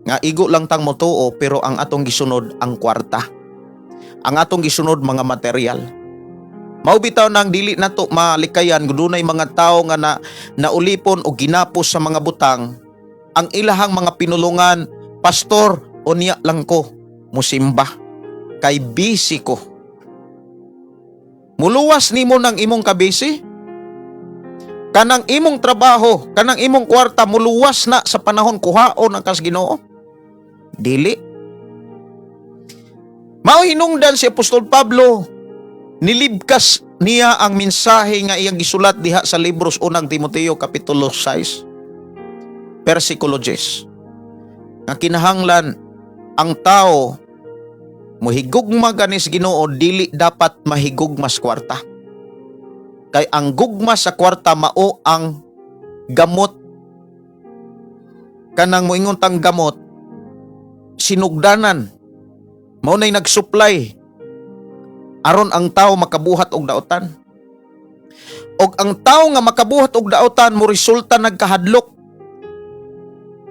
nga igo lang tang motuo pero ang atong gisunod ang kwarta. Ang atong gisunod mga material. Mao bitaw nang dili nato malikayan dunay mga tao nga na naulipon o ginapos sa mga butang. Ang ilahang mga pinulungan, "Pastor, unya lang ko musimba kay busy ko." Muluwas nimo ng imong kabisi? Kanang imong trabaho, kanang imong kwarta, muluwas na sa panahon kuhaon ang kas Ginoo? Dili. Mao hinungdan si Apostol Pablo, nilibkas niya ang mensahe nga iyang gisulat diha sa libros unang Timoteo kapitulo 6 versikulo 10 nga kinahanglan ang tao mohigugma ganis Ginoo, dili dapat mahigugma sa kwarta. Kay ang gugma sa kwarta mao ang gamot, kanang moingon tang gamot, sinugdanan, mao nay nagsupply aron ang tao makabuhat og daotan. Og ang tao nga makabuhat og daotan mo resulta nagkahadlok,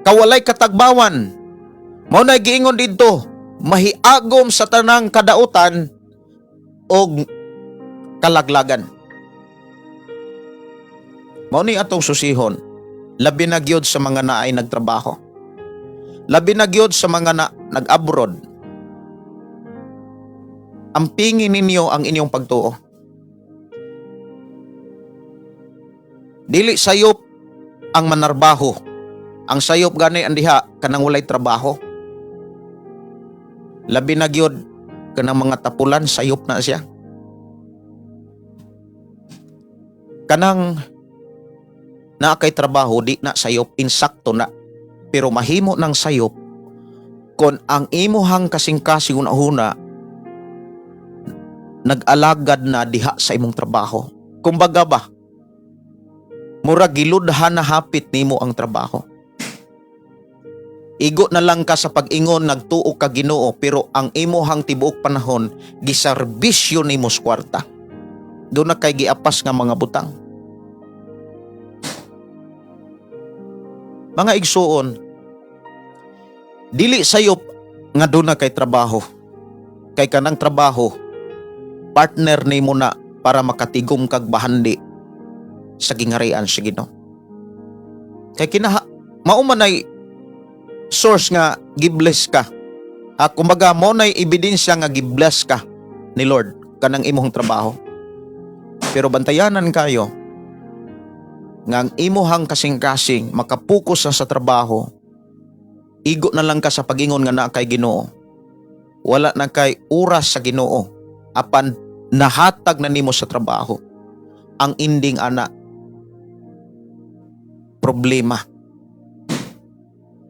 kawalay katagbawan. Mao nay giingon didto, mahiagom sa tanang kadautan og kalaglagan. Mao ni atong susihon, labi na gyud sa mga naay nagtrabaho, labi na gyud sa mga na, nag-abroad. Ampingin ninyo ang inyong pagtuo. Dili sayop ang manarbaho. Ang sayop gani ang diha kanang walay trabaho. Labi na gyud kanang mga tapulan, sayop na siya. Kanang naa kay trabaho, di na sayop, insakto na. Pero mahimo ng sayop kon ang imuhang kasing-kasing una nag-alagad na diha sa imong trabaho. Kumbaga ba, Murag giludhan na hapit nimo ang trabaho. Igo na lang ka sa pag-ingon nagtuo ka Ginoo, pero ang imuhang tibuok panahon giserbisyo nimo sa kwarta. Duna kay giapas nga mga butang. Mga igsuon, dili sayop nga duna kay trabaho. Kay kanang trabaho, partner nimo na para makatigom kag bahandi sa gingharian sa Ginoo. Kay kinaha mao man ay source nga gibless ka. Ah, kumbaga mao nay ebidensya nga gibless ka ni Lord kanang imong trabaho. Pero bantayanan kayo nga ang imuhang kasing-kasing makapokus na sa trabaho, igo na lang ka sa pagingon nga naa kay Ginoo. Wala na kay oras sa Ginoo apan nahatag na nimo sa trabaho. Ang ending ana, problema.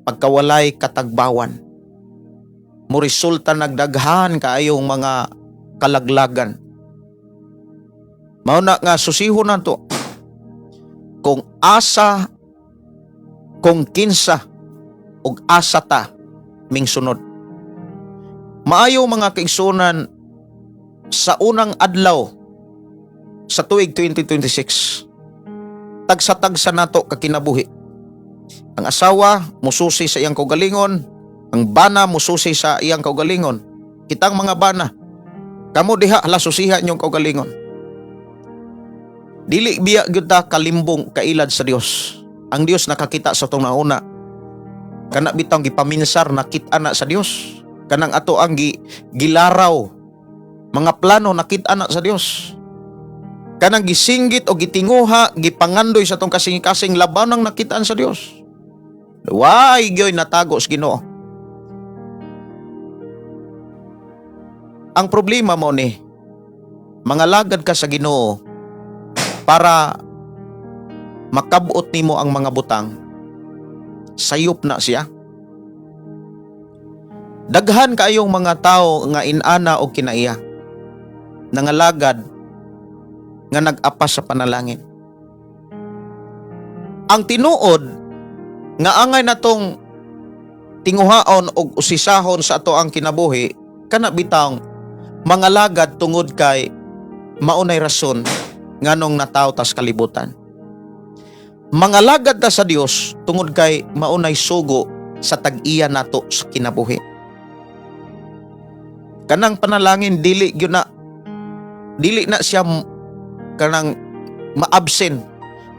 Pagkawalay katagbawan, mo resulta nagdaghan kaayong mga kalaglagan. Mao na nga susihon nato kung asa, kung kinsa ug asa ta mingsunod. Maayo, mga kaigsunan, sa unang adlaw sa tuig 2026, tagsa-tagsa nato kakinabuhi. Ang asawa mususi sa iyang kaugalingon, ang bana mususi sa iyang kaugalingon. Kitang mga bana, kamo diha, hala, susiha inyong kaugalingon. Dili biya gyud ta kalimbong kailad sa Dios. Ang Dios nakakita sa atong nauna. Kana bitang gipaminsar, nakita na sa Dios. Kanang ato ang gilaraw mga plano, nakita na sa Dios. Kanang gisinggit o gitinguha, gipangandoy sa atong kasing-kasing, labaw nang nakitaan sa Dios. Way gyoy natago sa Ginoo. Ang problema mo ni mangalagad ka sa Ginoo para makabot nimo ang mga butang, sayop na siya. Daghan kaayong mga tao nga inana o kinaiya nangalagad nga nag-apas sa panalangin. Ang tinuod nga angay natong tinguhaon og usisahon sa ato ang kinabuhi, kana bitang mangalagad tungod kay maunay rason nganong nataw tas kalibutan. Mangalagad ta sa Dios tungod kay maunay sugo sa tag-iya nato sa kinabuhi. Kanang panalangin, dili gyud na, dili na siya kanang ma-absent.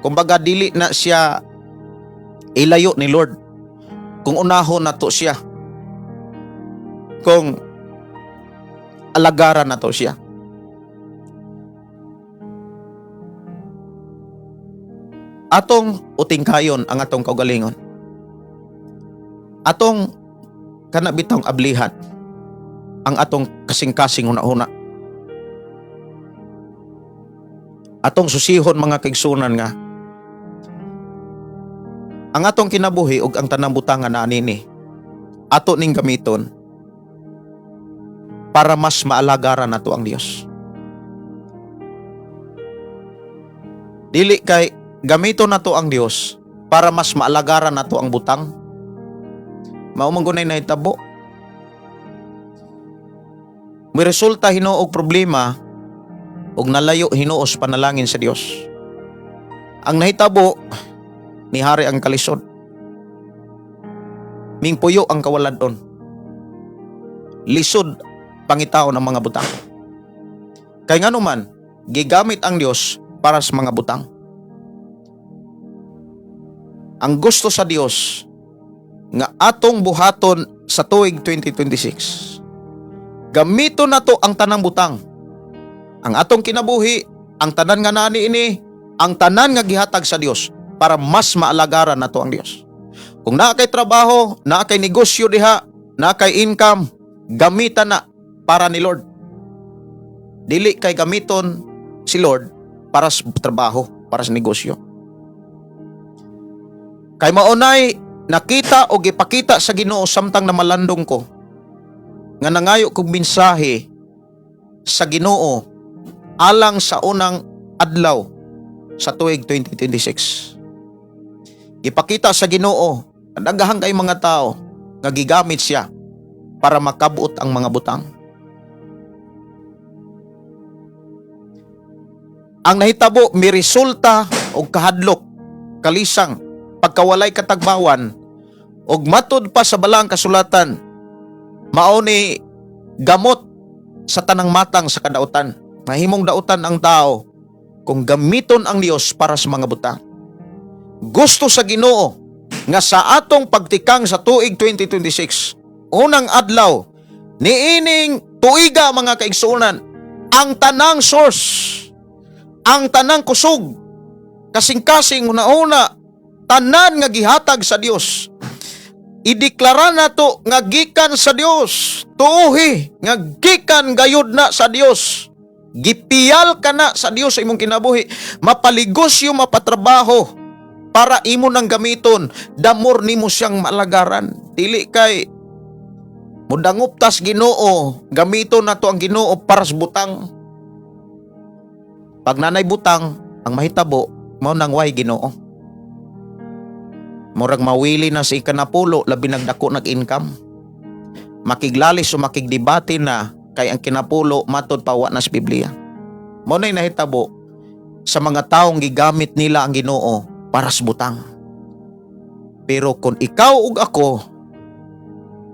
Kumbaga dili na siya ilayo ni Lord kung unahon nato siya. Kung alagaran nato siya. Atong utingkayon ang atong kaugalingon. Atong kana bitong ablihan ang atong kasing-kasing huna-huna. Atong susihon, mga kaigsunan, nga ang atong kinabuhi ug ang tanang butangan na anini, ato ning gamiton para mas maalagaran nato ang Dios. Dili kay gamiton nato ang Dios para mas maalagaran nato ang butang. Mao man gunay nahitabo. May resulta hinuo og problema ug nalayo hinuo sa panalangin sa Dios. Ang nahitabo, nihari ang kalisod. Mingpuyo ang kawaladon. Lisod pangitaon ang mga butang. Kay ngano man, gigamit ang Dios para sa mga butang. Ang gusto sa Dios nga atong buhaton sa tuig 2026, gamiton nato ang tanang butang. Ang atong kinabuhi, ang tanan nga nani ini, ang tanan nga gihatag sa Dios para mas maalagaran nato ang Dios. Kung naa kay trabaho, naa kay negosyo diha, naa kay income, gamitan na para ni Lord. Dili kay gamiton si Lord para sa trabaho, para sa negosyo. Kay maunay nakita o gipakita sa Ginoo samtang namalandong ko nga nangayo kog mensahe sa Ginoo alang sa unang adlaw Sa tuig 2026, gipakita sa Ginoo ang daghan kay mga tao nga gigamit siya para makabot ang mga butang. Ang nahitabo, miresulta og kahadlok, kalisang, pagkawalay katagbawan, og matud pa sa Balaang Kasulatan, mao ni gamot sa tanang matang sa kadautan. Mahimong dautan ang tao kung gamiton ang Dios para sa mga butang. Gusto sa Ginoo nga sa atong pagtikang sa tuig 2026, unang adlaw niining tuiga, mga kaigsuonan, ang tanang source, ang tanang kusog, kasing-kasing, una-una, tanan nga gihatag sa Dios, ideklara nato nga gikan sa Dios. Tuuhi nga gikan gayud na sa Dios. Gipiyal ka na sa Dios sa imong kinabuhi, mapaligosyo, mapatrabaho para imo nang gamiton, damor nimo siyang malagaran. Dili kay mudangop tas Ginoo, gamiton nato ang Ginoo para sa butang. Pag nanay butang, ang mahitabo mao nang way Ginoo. Murag mawili na sa ikanapulo, labi nagdako nag-income. Makiglalis o makigdebate na kay ang kinapulo matod pa wa na sa Biblia. Mao na'y nahitabo sa mga taong gigamit nila ang Ginoo para sa butang. Pero kung ikaw ug ako,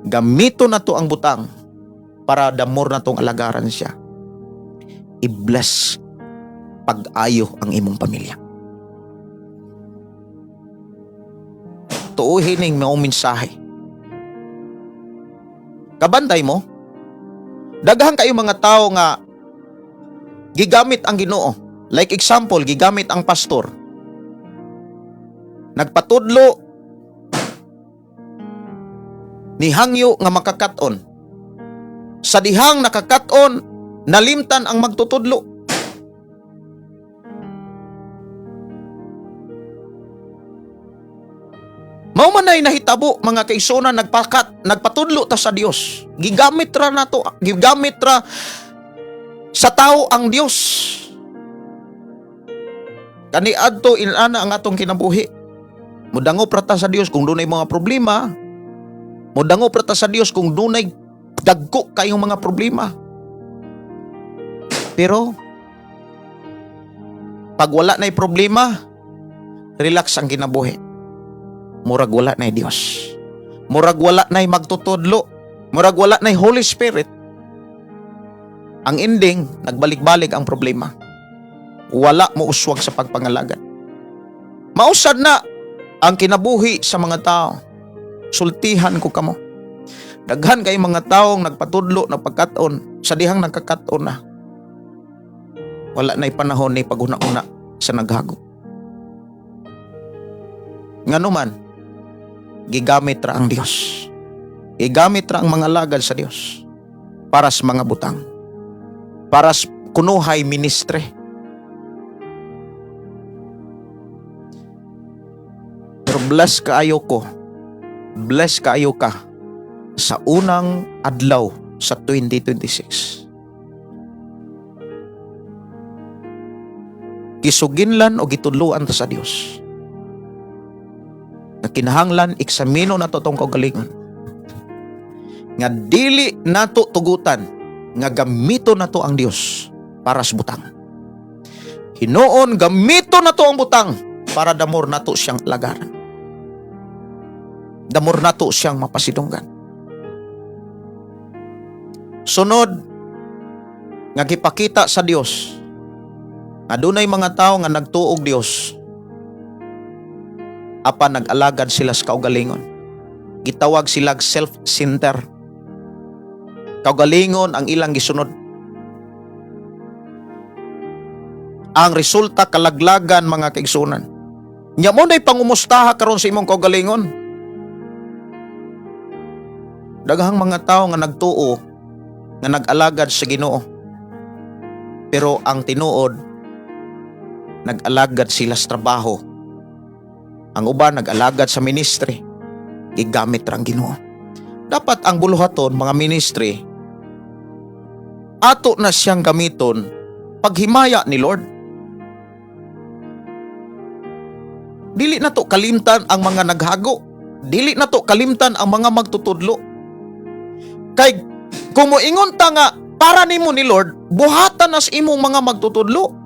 gamito na to ang butang para damor na tong alagaran siya, i-bless pag-ayo ang imong pamilya. Tuuhin ning maong mensahe. Kabantay mo, daghan kayo mga tao nga gigamit ang Ginoo. Like example, gigamit ang pastor. Nagpatudlo, nihangyo nga makakaton. Sa dihang nakakaton, nalimtan ang magtutudlo. Mao man ay nahitabo, mga kaigsuonan, nagpatudlo ta sa Dios. Gigamit ra nato, gigamit ra sa tao ang Dios. Kani adto inana ang atong kinabuhi. Mudangop ra ta sa Dios kung dunay mga problema. Mudangop ra ta sa Dios kung dunay dagko kayong mga problema. Pero pag wala na'y problema, relax ang kinabuhi. Murag wala na'y Dios. Murag wala na'y magtutudlo. Murag wala na'y Holy Spirit. Ang ending, nagbalik-balik ang problema. Wala mo uswag sa pagpangalagad. Mausad na ang kinabuhi sa mga tao. Sultihan ko kamo. Daghan kay mga taong nagpatudlo na pagkat-on, sa dihang nagkakat-on na, wala na'y panahon ni paghuna-una sa naghago. Ngano man, gigamit ra ang Dios. Gigamit ra ang mga lagad sa Dios para sa mga butang. Para sa kunuhay ministry. Pero bless kaayo ko. Bless kaayo ka sa unang adlaw sa 2026. Gisuginlan o gitudloan ta sa Dios na kinahanglan eksamino nato tong kaugalingon. Nga dili nato tugutan nga gamito nato ang Dios para sa butang. Hinuon gamito nato ang butang para damor nato siyang lagaran. Damor nato siyang mapasidunggan. Sunod nga gipakita sa Dios, adunay mga tao nga nagtuog Dios apan nag-alagad sila sa kaugalingon. Gitawag sila self-center. Kaugalingon ang ilang gisunod. Ang resulta, kalaglagan, mga kaigsunan. Nya mo na'y pangumustaha karon sa imong kaugalingon. Daghang mga tao nga nagtuo nga nag-alagad sa Ginoo. Pero ang tinuod, nag-alagad sila sa trabaho. Ang uban nag-alagad sa ministry. Gigamit ra ang Ginoo. Dapat ang buluhaton mga ministry, ato na siyang gamiton paghimaya ni Lord. Dili na to kalimtan ang mga naghago. Dili na to kalimtan ang mga magtutudlo. Kay kung moingon ta nga para nimo ni Lord, buhatan nas imong mga magtutudlo.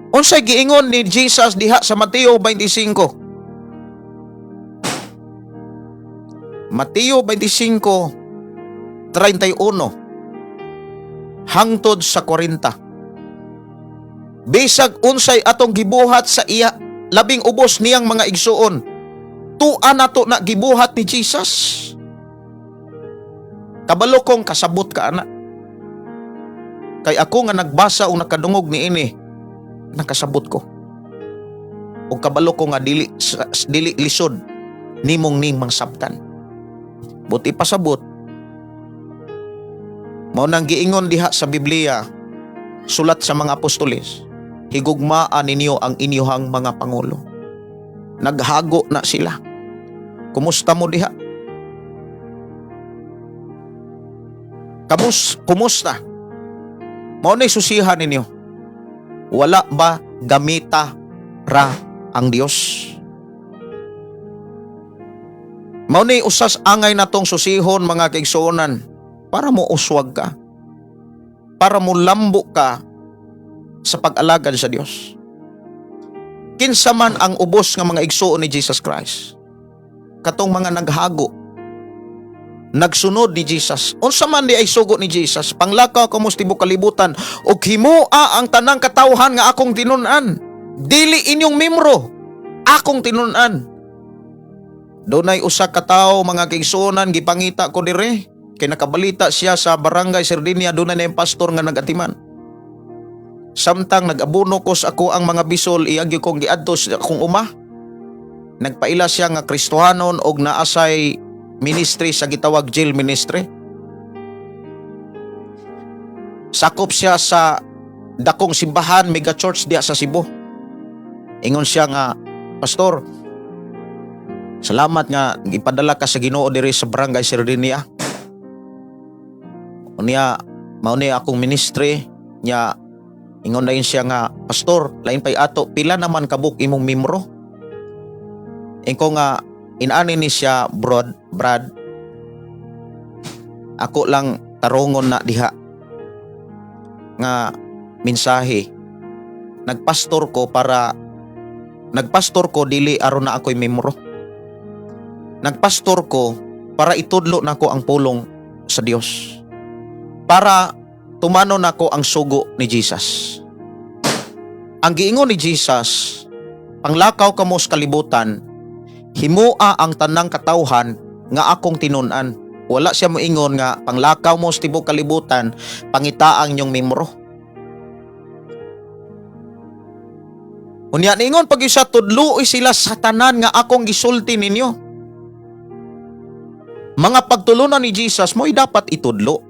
Unsay giingon ni Jesus diha sa Mateo 25? Mateo 25:31 hangtod sa 40. Bisag unsay atong gibuhat sa iya labing ubos niyang mga igsuon, tua nato na gibuhat ni Jesus. Kabalo kong kasabot ka ana. Kay ako nga nagbasa o nakadungog niini, nakasabot ko. O kabalo ko nga dili lisod nimong nimang sabtan. Buti pasabot. Mao nang giingon diha sa Biblia, sulat sa mga apostoles, higugmaa ninyo ang inyuhang mga pangulo. Naghago na sila. Kumusta mo diha? Kumusta? Mao na susihan ninyo. Wala ba gamita ra ang Dios? Mao ni usas angay natong susihon, mga kaigsuonan, para mo uswag ka. Para mo lambo ka sa pag-alagad sa Dios. Kinsa man ang ubos nga mga igsuon ni Jesus Christ? Katong mga naghago, nagsunod ni Jesus. Unsa man di ay sugo ni Jesus? Panglakaw kamo sa tibok kalibutan ug himoa ang tanang katawhan nga akong tinun-an. Dili inyong membro, akong tinun-an. Dunay usa ka tawo, mga kaigsuonan, gipangita ko dire kay nakabalita siya sa Barangay Sardinia, dunay na yung pastor nga nagatiman. Samtang nag-abuno ko sa ako ang mga bisol, iyagyo kong giadto sa akong uma. Nagpaila siya nga Kristohanon og naasay ministry sa gitawag jail ministry. Sakop siya sa dakong simbahan, mega church diya sa Cebu. Ingon siya nga, "Pastor, salamat nga gipadala ka sa Ginoo diri sa Barangay Sardinia. Unya, mao ni akong ministry." Nya ingon na siya nga, "Pastor, lain pay ato, pila naman kabuk imong membro?" Ingon nga, inani ni siya, "Brod, Brad, ako lang tarongon na diha nga mensahe. Nagpastor ko dili aron na ako'y membro. Nagpastor ko para itudlo nako ang pulong sa Dios. Para tumano nako ang sugo ni Jesus. Ang giingon ni Jesus, panglakaw kamo sa kalibutan, himua ang tanang katawhan nga akong tinun-an." Wala siya moingon nga panglakaw mo sa tibok kalibutan, pangita ang inyong membro. Unya niingon pag isa, tudluoy sila sa tanan nga akong gisulti ninyo. Mga pagtulunan ni Jesus mo'y dapat itudlo.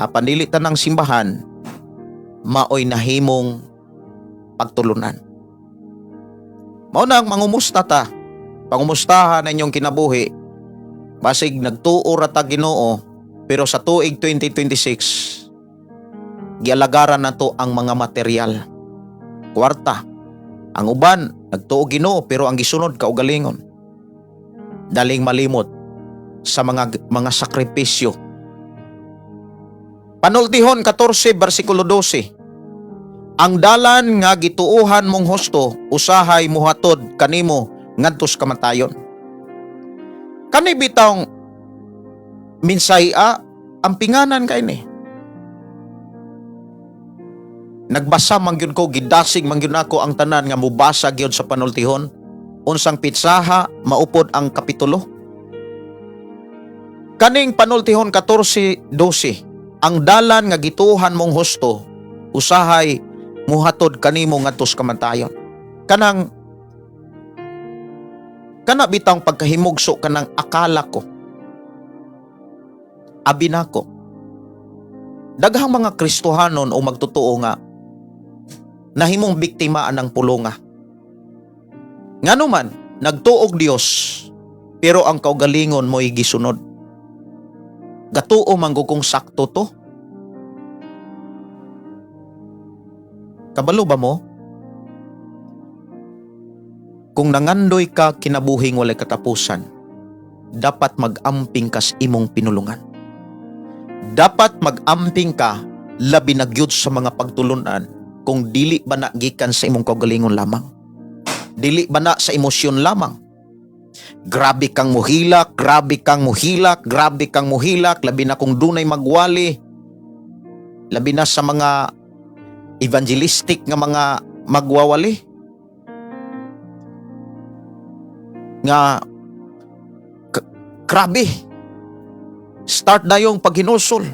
Apan dili tanang simbahan maoy nahimong pagtulunan. Mao na ang mangumusta ta. Pangumustahan na inyong kinabuhi. Basig nagtuo ra ta Ginoo, pero sa tuig 2026 gialagaran nato ang mga material. Kwarta. Ang uban nagtuo Ginoo pero ang gisunod kaugalingon. Daling malimot sa mga sakripisyo. Panultihon 14 versikulo 12. Ang dalan nga gituohan mong husto usahay muhatod kanimo ngadto sa kamatayon. Kani bitawng minsaya ang pinganan kay ni. Nagbasa man gyud ko, gidasig man gyud nako ang tanan nga mubasa gyud sa Panultihon. Unsang pitsaha maupod ang kapitulo. Kaning Panultihon 14:12, ang dalan nga gituhan mong husto usahay muhatod kanimo ngadto sa kamatayon. Kanang kana bitang pagkahimugso kanang akala ko. Abi nako. Daghang mga Kristohanon o magtotoo nga nahimong biktima anang pulonga. Ngano man, nagtuog Dios pero ang kaugalingon mo'y gisunod. Gatuo man gud kung sakto to. Kabalo ba mo? Kung nangandoy ka kinabuhing walay katapusan, dapat mag-amping ka sa imong pinulungan. Dapat mag-amping ka labi na gyud sa mga pagtulunan kung dili ba na gikan sa imong kaugalingon lamang. Dili ba na sa emosyon lamang. Grabe kang muhilak, grabe kang muhilak, grabe kang muhilak, labi na kung dunay magwali, labi na sa mga evangelistic nga mga magwawali nga grabe, start na yung paghinulsol,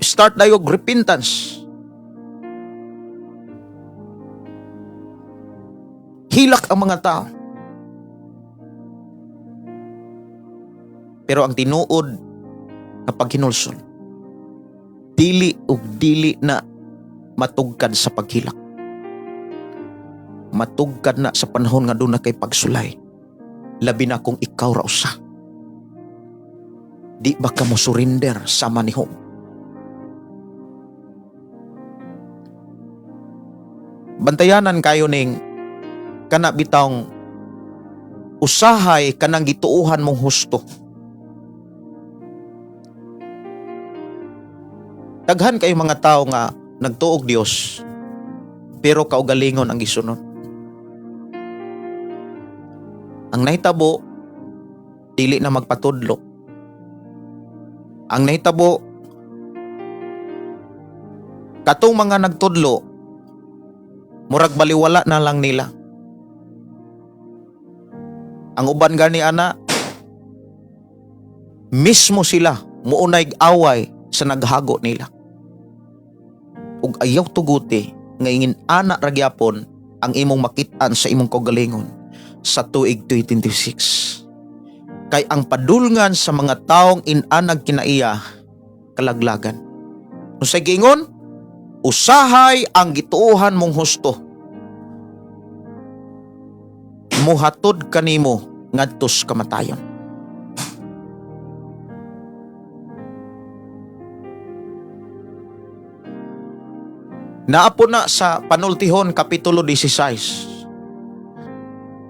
start na yung repentance, hilak ang mga tao. Pero ang tinuod nga paghinulsol, dili ug dili na matugkad sa paghilak. Matugkad na sa panahon nga duna kay pagsulay, labi na kung ikaw ra usa. Di ba ka mo surrender sama ni Job? Bantayanan kayo ning kana bitawng usahay kanang gituohan mong husto. Daghan kayo mga tao nga nagtuog Dios pero kaugalingon ang gisunod. Ang nahitabo, dili na magpatudlo. Ang nahitabo, katong mga nagtudlo, murag baliwala na lang nila. Ang uban gani ana, mismo sila muunay away sa naghago nila. Ug ayaw tuguti nga ingin ana ra gyapon ang imong makit-an sa imong kaugalingon sa tuig 2026. Kay ang padulngan sa mga taong inanag kinaiya, kalaglagan. Unsay giingon? Usahay ang gituohan mong husto, muhatod kanimo ngadto sa kamatayon. Naa po na sa Panultihon Kapitulo 16.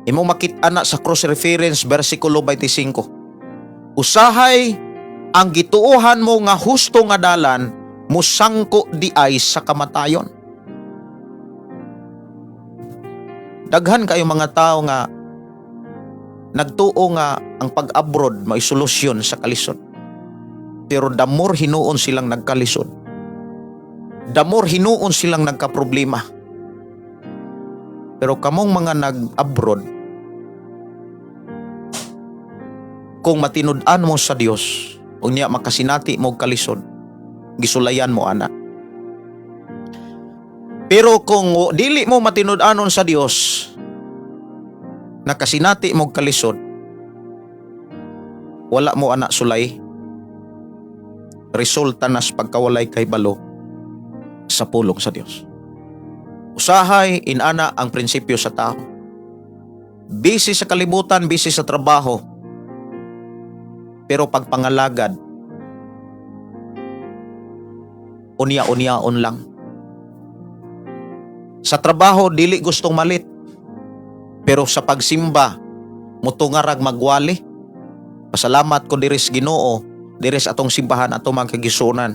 Imo makit-an na sa cross reference versikulo 25. Usahay ang gituohan mo nga husto nga dalan musangko di ay sa kamatayon. Daghan kayo mga tao nga nagtuo nga ang pag-abroad may solusyon sa kalisod. Pero the more hinuon silang nagkalisod, the more hinuon silang nagkaproblema. Pero kamong mga nag-abroad, kung matinud-an mo sa Dios, unya makasinati mo og kalisod, gisulayan mo ana. Pero kung dili mo matinud-anon sa Dios, nakasinati mo og kalisod, wala mo ana sulay. Resulta nas pagkawalay kay balo sa pulong sa Dios. Usahay inana ang prinsipyo sa tao. Busy sa kalibutan, busy sa trabaho, pero pagpangalagad, unya-unyaon lang. Sa trabaho, dili gustong malit. Pero sa pagsimba, mutungarag magwali. Pasalamat ko diri sa Ginoo, diri sa atong simbahan atong mga kagisunan.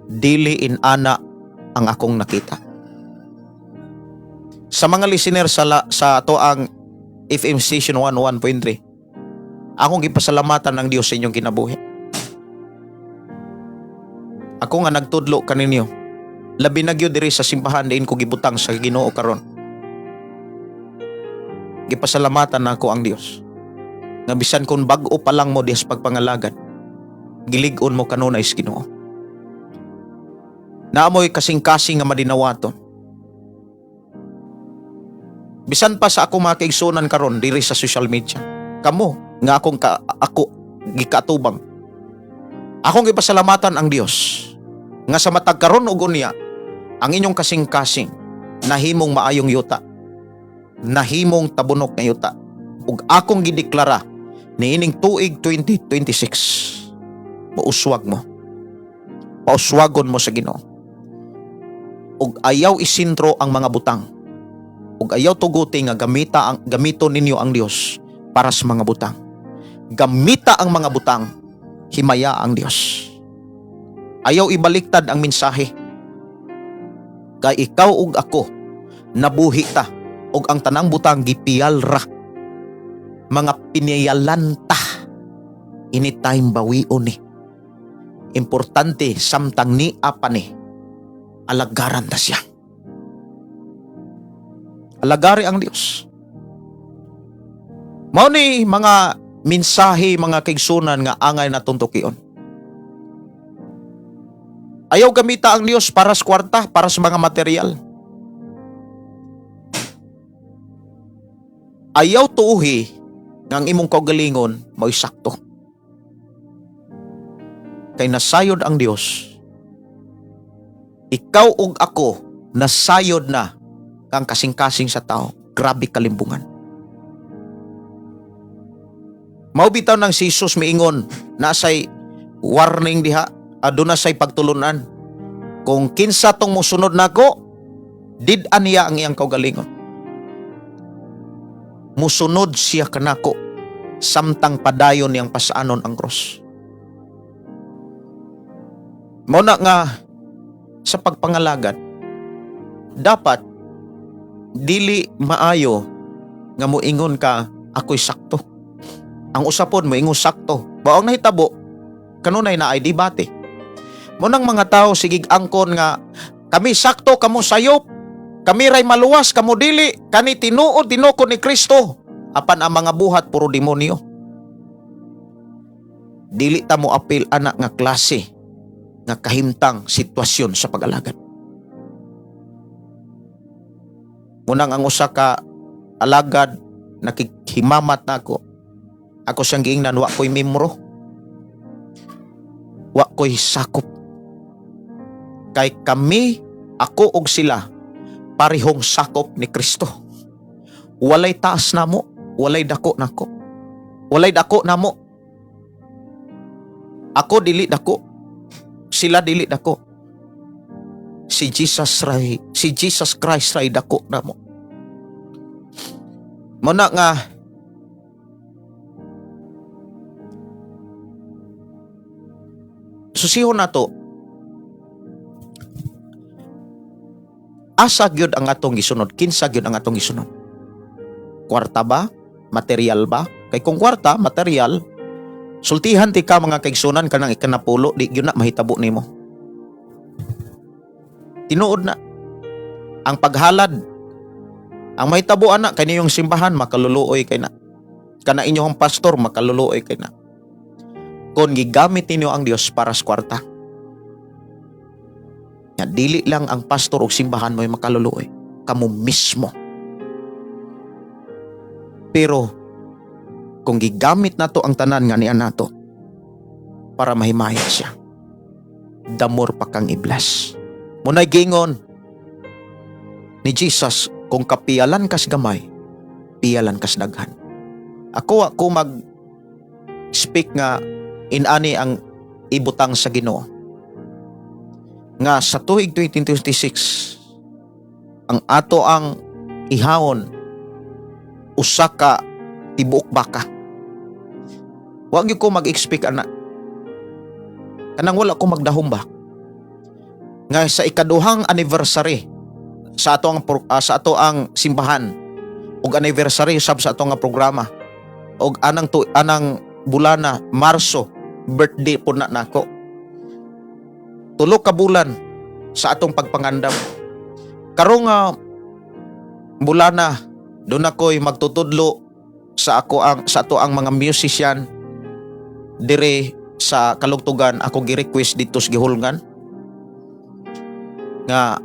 Dili inana ang akong nakita. Sa mga listener sa ato ang FM Station 101.3, akong gipasalamatan ng Dios sa inyong kinabuhi. Ako nga nagtudlo kaninyo, labi na gyud diri sa simbahan diin ko gibutang sa Ginoo karon. Gipasalamatan nako ang Dios nga bisan kung bag-o pa lang mo diha sa pagpangalagad, gilig-on mo kanunay sa Ginoo. Naamoy kasing-kasing nga madinawaton. Bisan pa sa ako mga kaigsunan karon diri sa social media, kamo nga akong ako gikatubang. Akong gipasalamatan ang Dios nga sa matag karon ug unya ang inyong kasing-kasing nahimong maayong yuta, nahimong tabunok nga yuta. Ug akong gideklara niining tuig 2026, mauswag mo. Pauswagon mo sa Ginoo. Ug ayaw isintro ang mga butang. Ug ayaw tuguti nga gamita ang gamito ninyo ang Dios para sa mga butang. Gamita ang mga butang, himaya ang Dios. Ayaw ibaliktad ang mensahe. Kay ikaw ug ako nabuhi ta ug ang tanang butang gipiyal ra. Mga piniyalan ta. Anytime bawion ni. Importante samtang ni apa ni alagaran ta siya. Alagari ang Dios. Mao ni mga mensahe, mga kaigsunan, nga angay natong tukion. Ayaw gamita ang Dios para sa kwarta, para sa mga material. Ayaw tuuhi nga ang imong kaugalingon mao'y sakto. Kay nasayod ang Dios. Ikaw ug ako nasayod na ang kasing-kasing sa tao. Grabe kalimbungan. Mao bitaw nang si Jesus miingon, nasay warning diha, aduna say pagtulunan. Kung kinsa tong mosunod nako, did-an niya ang iyang kaugalingon. Musunod siya kanako samtang padayon niyang pasaanon ang cross. Mao na nga sa pagpangalagad, dapat dili maayo nga moingon ka, "Ako'y sakto." Ang usapon moingon sakto. Bao ang nahitabo kanunay na ay debate. Mao nang mga tao sigig angkon nga kami sakto, kamo sayop. Kami ray maluwas, kamo dili. Kani tinuod dinukot ni Kristo. Apan ang mga buhat puro demonyo. Dili ta mo apil ana nga klase nga kahimtang sitwasyon sa pag-alagad. Munang ang usa ka alagad nakikhimamat nako. Ako siyang giingnan, "Wa ko'y membro. Wa ko'y sakop. Kay kami, ako og sila, parehong sakop ni Kristo. Walay taas namo, walay dako nako. Walay dako namo. Ako dili dako. Sila dili dako. Si Jesus ray, si Jesus Christ ray dako namo." Mao na nga susihon nato asa gyud ang atong gisunod, kinsa gyud ang atong gisunod. Kwarta ba? Material ba? Kay kung kwarta, material, sultihan ti ka, mga kaigsunan, kanang ikanapulo, di gyud na mahitabo nimo. Tinuod na. Ang paghalad, ang mahitabo ana kay niyong simbahan makaluluoy kay na. Kana inyong pastor makaluluoy kay na. Kung gigamit ninyo ang Dios para sa kwarta. Nga dili lang ang pastor o simbahan mo makaluluoy, kamo mismo. Pero kung gigamit nato ang tanan nga niya nato para mahimaya siya, the more pa kang i-bless. Munay gingon ni Jesus, kung kapiyalan kas gamay, piyalan kas daghan. Ako mag speak nga inani ang ibutang sa Ginoo. Nga sa tuig 2026 ang ato ang ihawon usa ka tibuok baka. Wa gyud ko mag-expect ana. Kanang wala ko magdahom ba. Nga sa ikaduhang anniversary sa ato ang simbahan ug anniversary sab sa ato nga programa ug anang bulana Marso, birthday po na nako. 3 ka bulan sa atong pagpangandam. Karong nga bulana doon ako'y magtutudlo sa ato ang mga musician dire sa Kalugtugan. Ako gi-request dito sa Gihulngan nga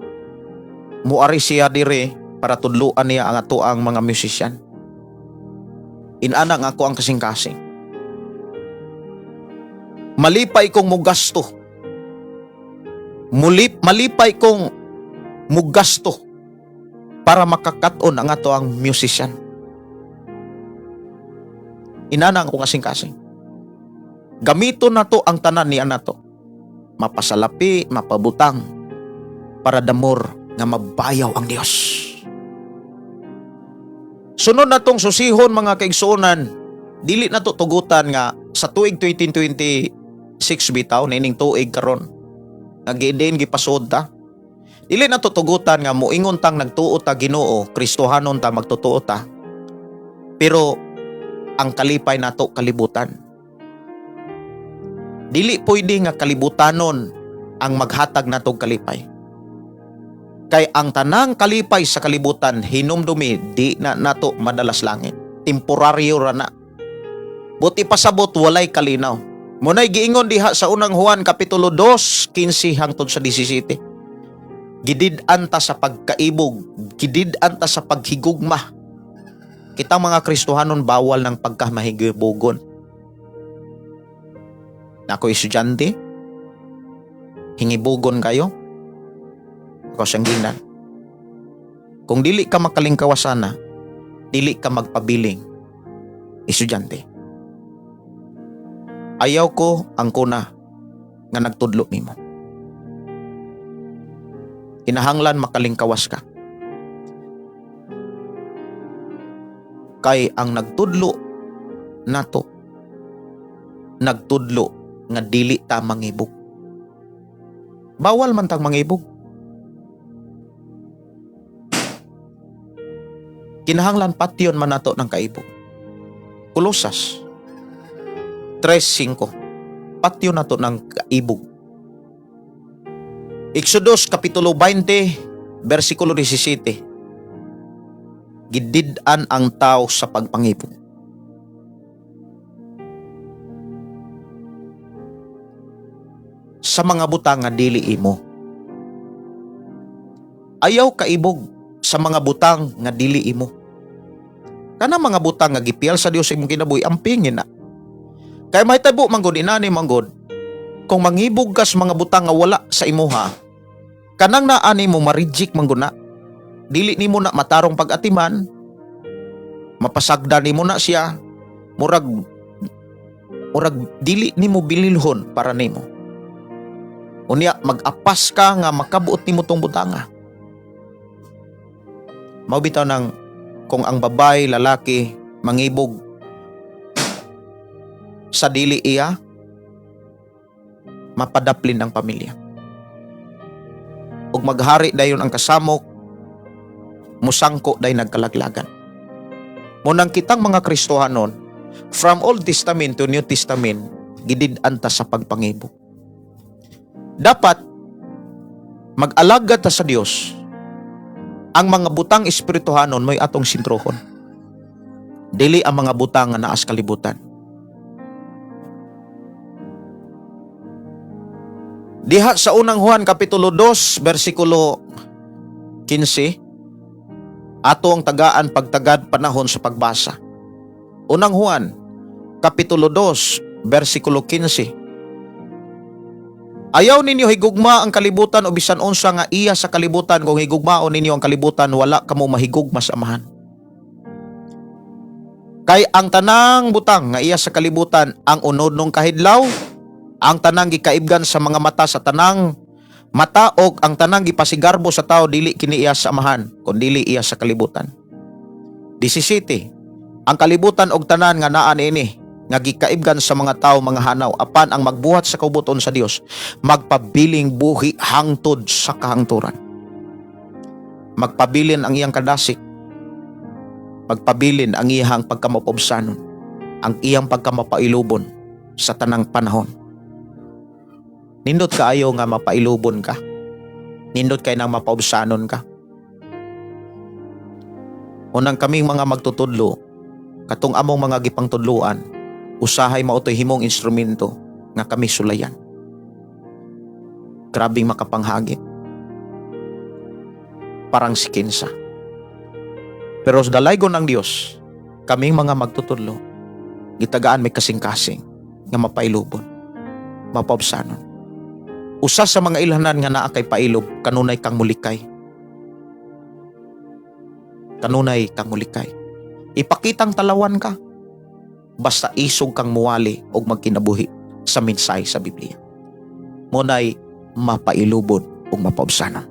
muari siya dire para tudluan niya ang ato ang mga musician. Inana nga ako ang kasing-kasing. Malipay kong mugasto. Malipay kong mugasto para makakaton ang ato ang musician. Inana ang akong kasing-kasing. Gamito na to ang tanan niya nato. Mapasalapi, mapabutang, para the more nga mabayaw ang Dios. Sunod na tong susihon, mga kaigsuonan, dili na to tugutan nga sa tuig 2026 bitaw, nining tuig karon nga gidin gipasod ta. Dili na to tugutan nga moingon tang nagtuo ta Ginoo, Kristohanon ta, magtotoo ta. Pero ang kalipay nato kalibutan. Dili pwede nga kalibutanon ang maghatag natog kalipay. Kay ang tanang kalipay sa kalibutan, hinumdumi, di na nato madalas langit. Temporaryo ra na. Buot ipasabot, walay kalinaw. Munay giingon diha sa Unang Juan kapitulo 2, 15 hangtod sa 17. Gidid-an ta sa pagkaibog, gidid-an ta sa paghigugma. Kitang mga Kristohanon, bawal ng pagkamahigibugon. Nako, estudyante, hingibugon kayo. Ako siyang ginan. Kung dili ka makalingkawasana, dili ka magpabiling estudyante. Ayaw ko ang kuna nga nagtudlo nimo. Kinahanglan makalingkawas ka. Kay ang nagtudlo nato, nagtudlo nga dili ta mangibog. Bawal man tang mangibog. Kinahanglan patyon man nato ng kaibog. Kolosas 3:5. Patyon nato ng kaibog. Exodus kapitulo 20 versikulo 17. Gidid-an ang tao sa pagpangibog. Sa mga butang nga dili imo. Ayaw kaibog sa mga butang nga dili imo. Kana mga butang nga gipiyal sa Dios sa imong kinabuhi, ampingin na. Kay mahitabo man gud inani man gud, kung mangibog ka sa mga butang nga wala sa imuha, kanang naa nimo ma-reject man gud na. Dili nimo na matarong pag-atiman, mapasagda nimo na siya, murag dili nimo bililhon para nimo. Unya mag-apas ka nga makabuot nimo tong butanga. Mao bitaw nang kung ang babae, lalaki mangibog sa dili iya, mapadaplin ang pamilya. Ug maghari dayon ang kasamok, musangko day nagkalaglagan. Munang kitang mga Kristohanon, from Old Testament to New Testament, gidid-an ta sa pagpangibog. Dapat mag-alagad ta sa Dios. Ang mga butang espirituhanon mo'y atong sintrohon. Dili ang mga butang nga naas kalibutan. Diha sa Unang Juan kapitulo 2 versikulo 15, ato ang tagaan pagtagad panahon sa pagbasa. Unang Juan kapitulo 2 versikulo 15. Ayaw ninyo higugma ang kalibutan o bisan unsa nga iya sa kalibutan. Kung higugmaon ninyo ang kalibutan, wala kamo mahigugma sa Amahan. Kay ang tanang butang nga iya sa kalibutan, ang unod nung kahidlaw, ang tanang gikaibgan sa mga mata sa tanang mata og ang tanang gipasigarbo sa tao, dili kini iya sa Amahan, kun dili iya sa kalibutan. 17. Ang kalibutan og tanan nga naa niini nga gikaibgan sa mga tao mga hanaw, apan ang magbuhat sa kaubuton sa Dios magpabiling buhi hangtod sa kahangturan. Magpabilin ang iyang kadasik, magpabilin ang iyang pagkamapobsanon, ang iyang pagkamapailubon sa tanang panahon. Nindot kaayo nga mapailubon ka. Nindot kay nang mapaubsanon ka. Unang kaming mga magtutudlo, katong among mga gipangtudloan, usahay mao to'y himong instrumento nga kami sulayan. Grabing makapanghagit. Parang si Kinsa. Pero sa dalaygon ng Dios, kaming mga magtutudlo, gitagaan may kasing-kasing nga mapailubon, mapaubsanon. Usa sa mga ilhanan nga naa kay pailob, kanunay kang mulikay. Kanunay kang mulikay. Ipakitang talawan ka. Basta isog kang muwali og magkinabuhi sa mensahe sa Biblia. Munay mapailubon ug mapaubsanon.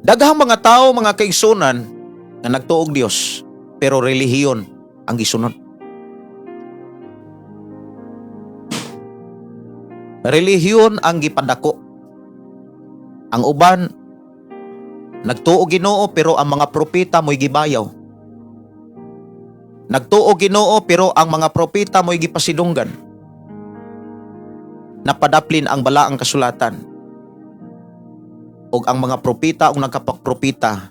Daghang mga tao, mga kaigsunan, Nga nagtuo og Dios pero relihiyon ang gisunod. Relihiyon ang gipadako. Ang uban nagtuo Ginoo pero ang mga propeta mo'y gibayaw. Nagtuo Ginoo pero ang mga propeta mo'y gipasidunggan. Napadaplin ang balaang kasulatan. Ug ang mga propeta ug nagkapakpropeta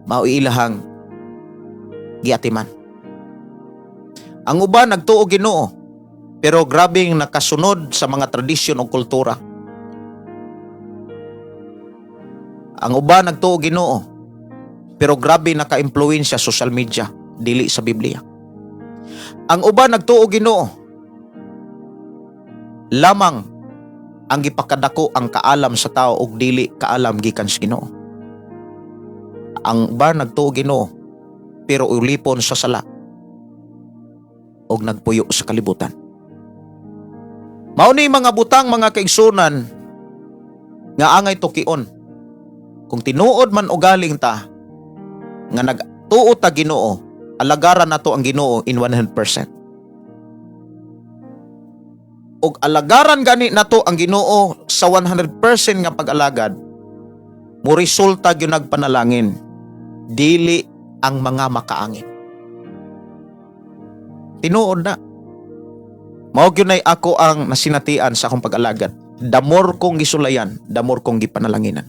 mao ilahang giatiman. Ang uban nagtuo Ginoo pero grabeng nakasunod sa mga tradisyon o kultura. Ang uban nagtuo Ginoo pero grabe naka-impluwensya social media, dili sa Biblia. Ang uban nagtuo Ginoo lamang ang gipakadako ang kaalam sa tao ug dili kaalam gikan sa Ginoo. Ang uban nagtuo Ginoo pero ulipon sa sala og nagpuyo sa kalibutan. Mao ni mga butang, mga kaigsunan, nga angay tukion. Kung tinuod man ugaling ta nga nagtuo ta Ginoo, alagaran nato ang Ginoo in 100%. Og alagaran gani nato ang Ginoo sa 100% nga pag-alagad, mo resulta gyud nagpanalangin, dili ang mga makaangin. Tinuod na. Mao gyud nay ako ang nasinatian sa akong pag-alagad. The more kong gisulayan, the more kong gipanalanginan.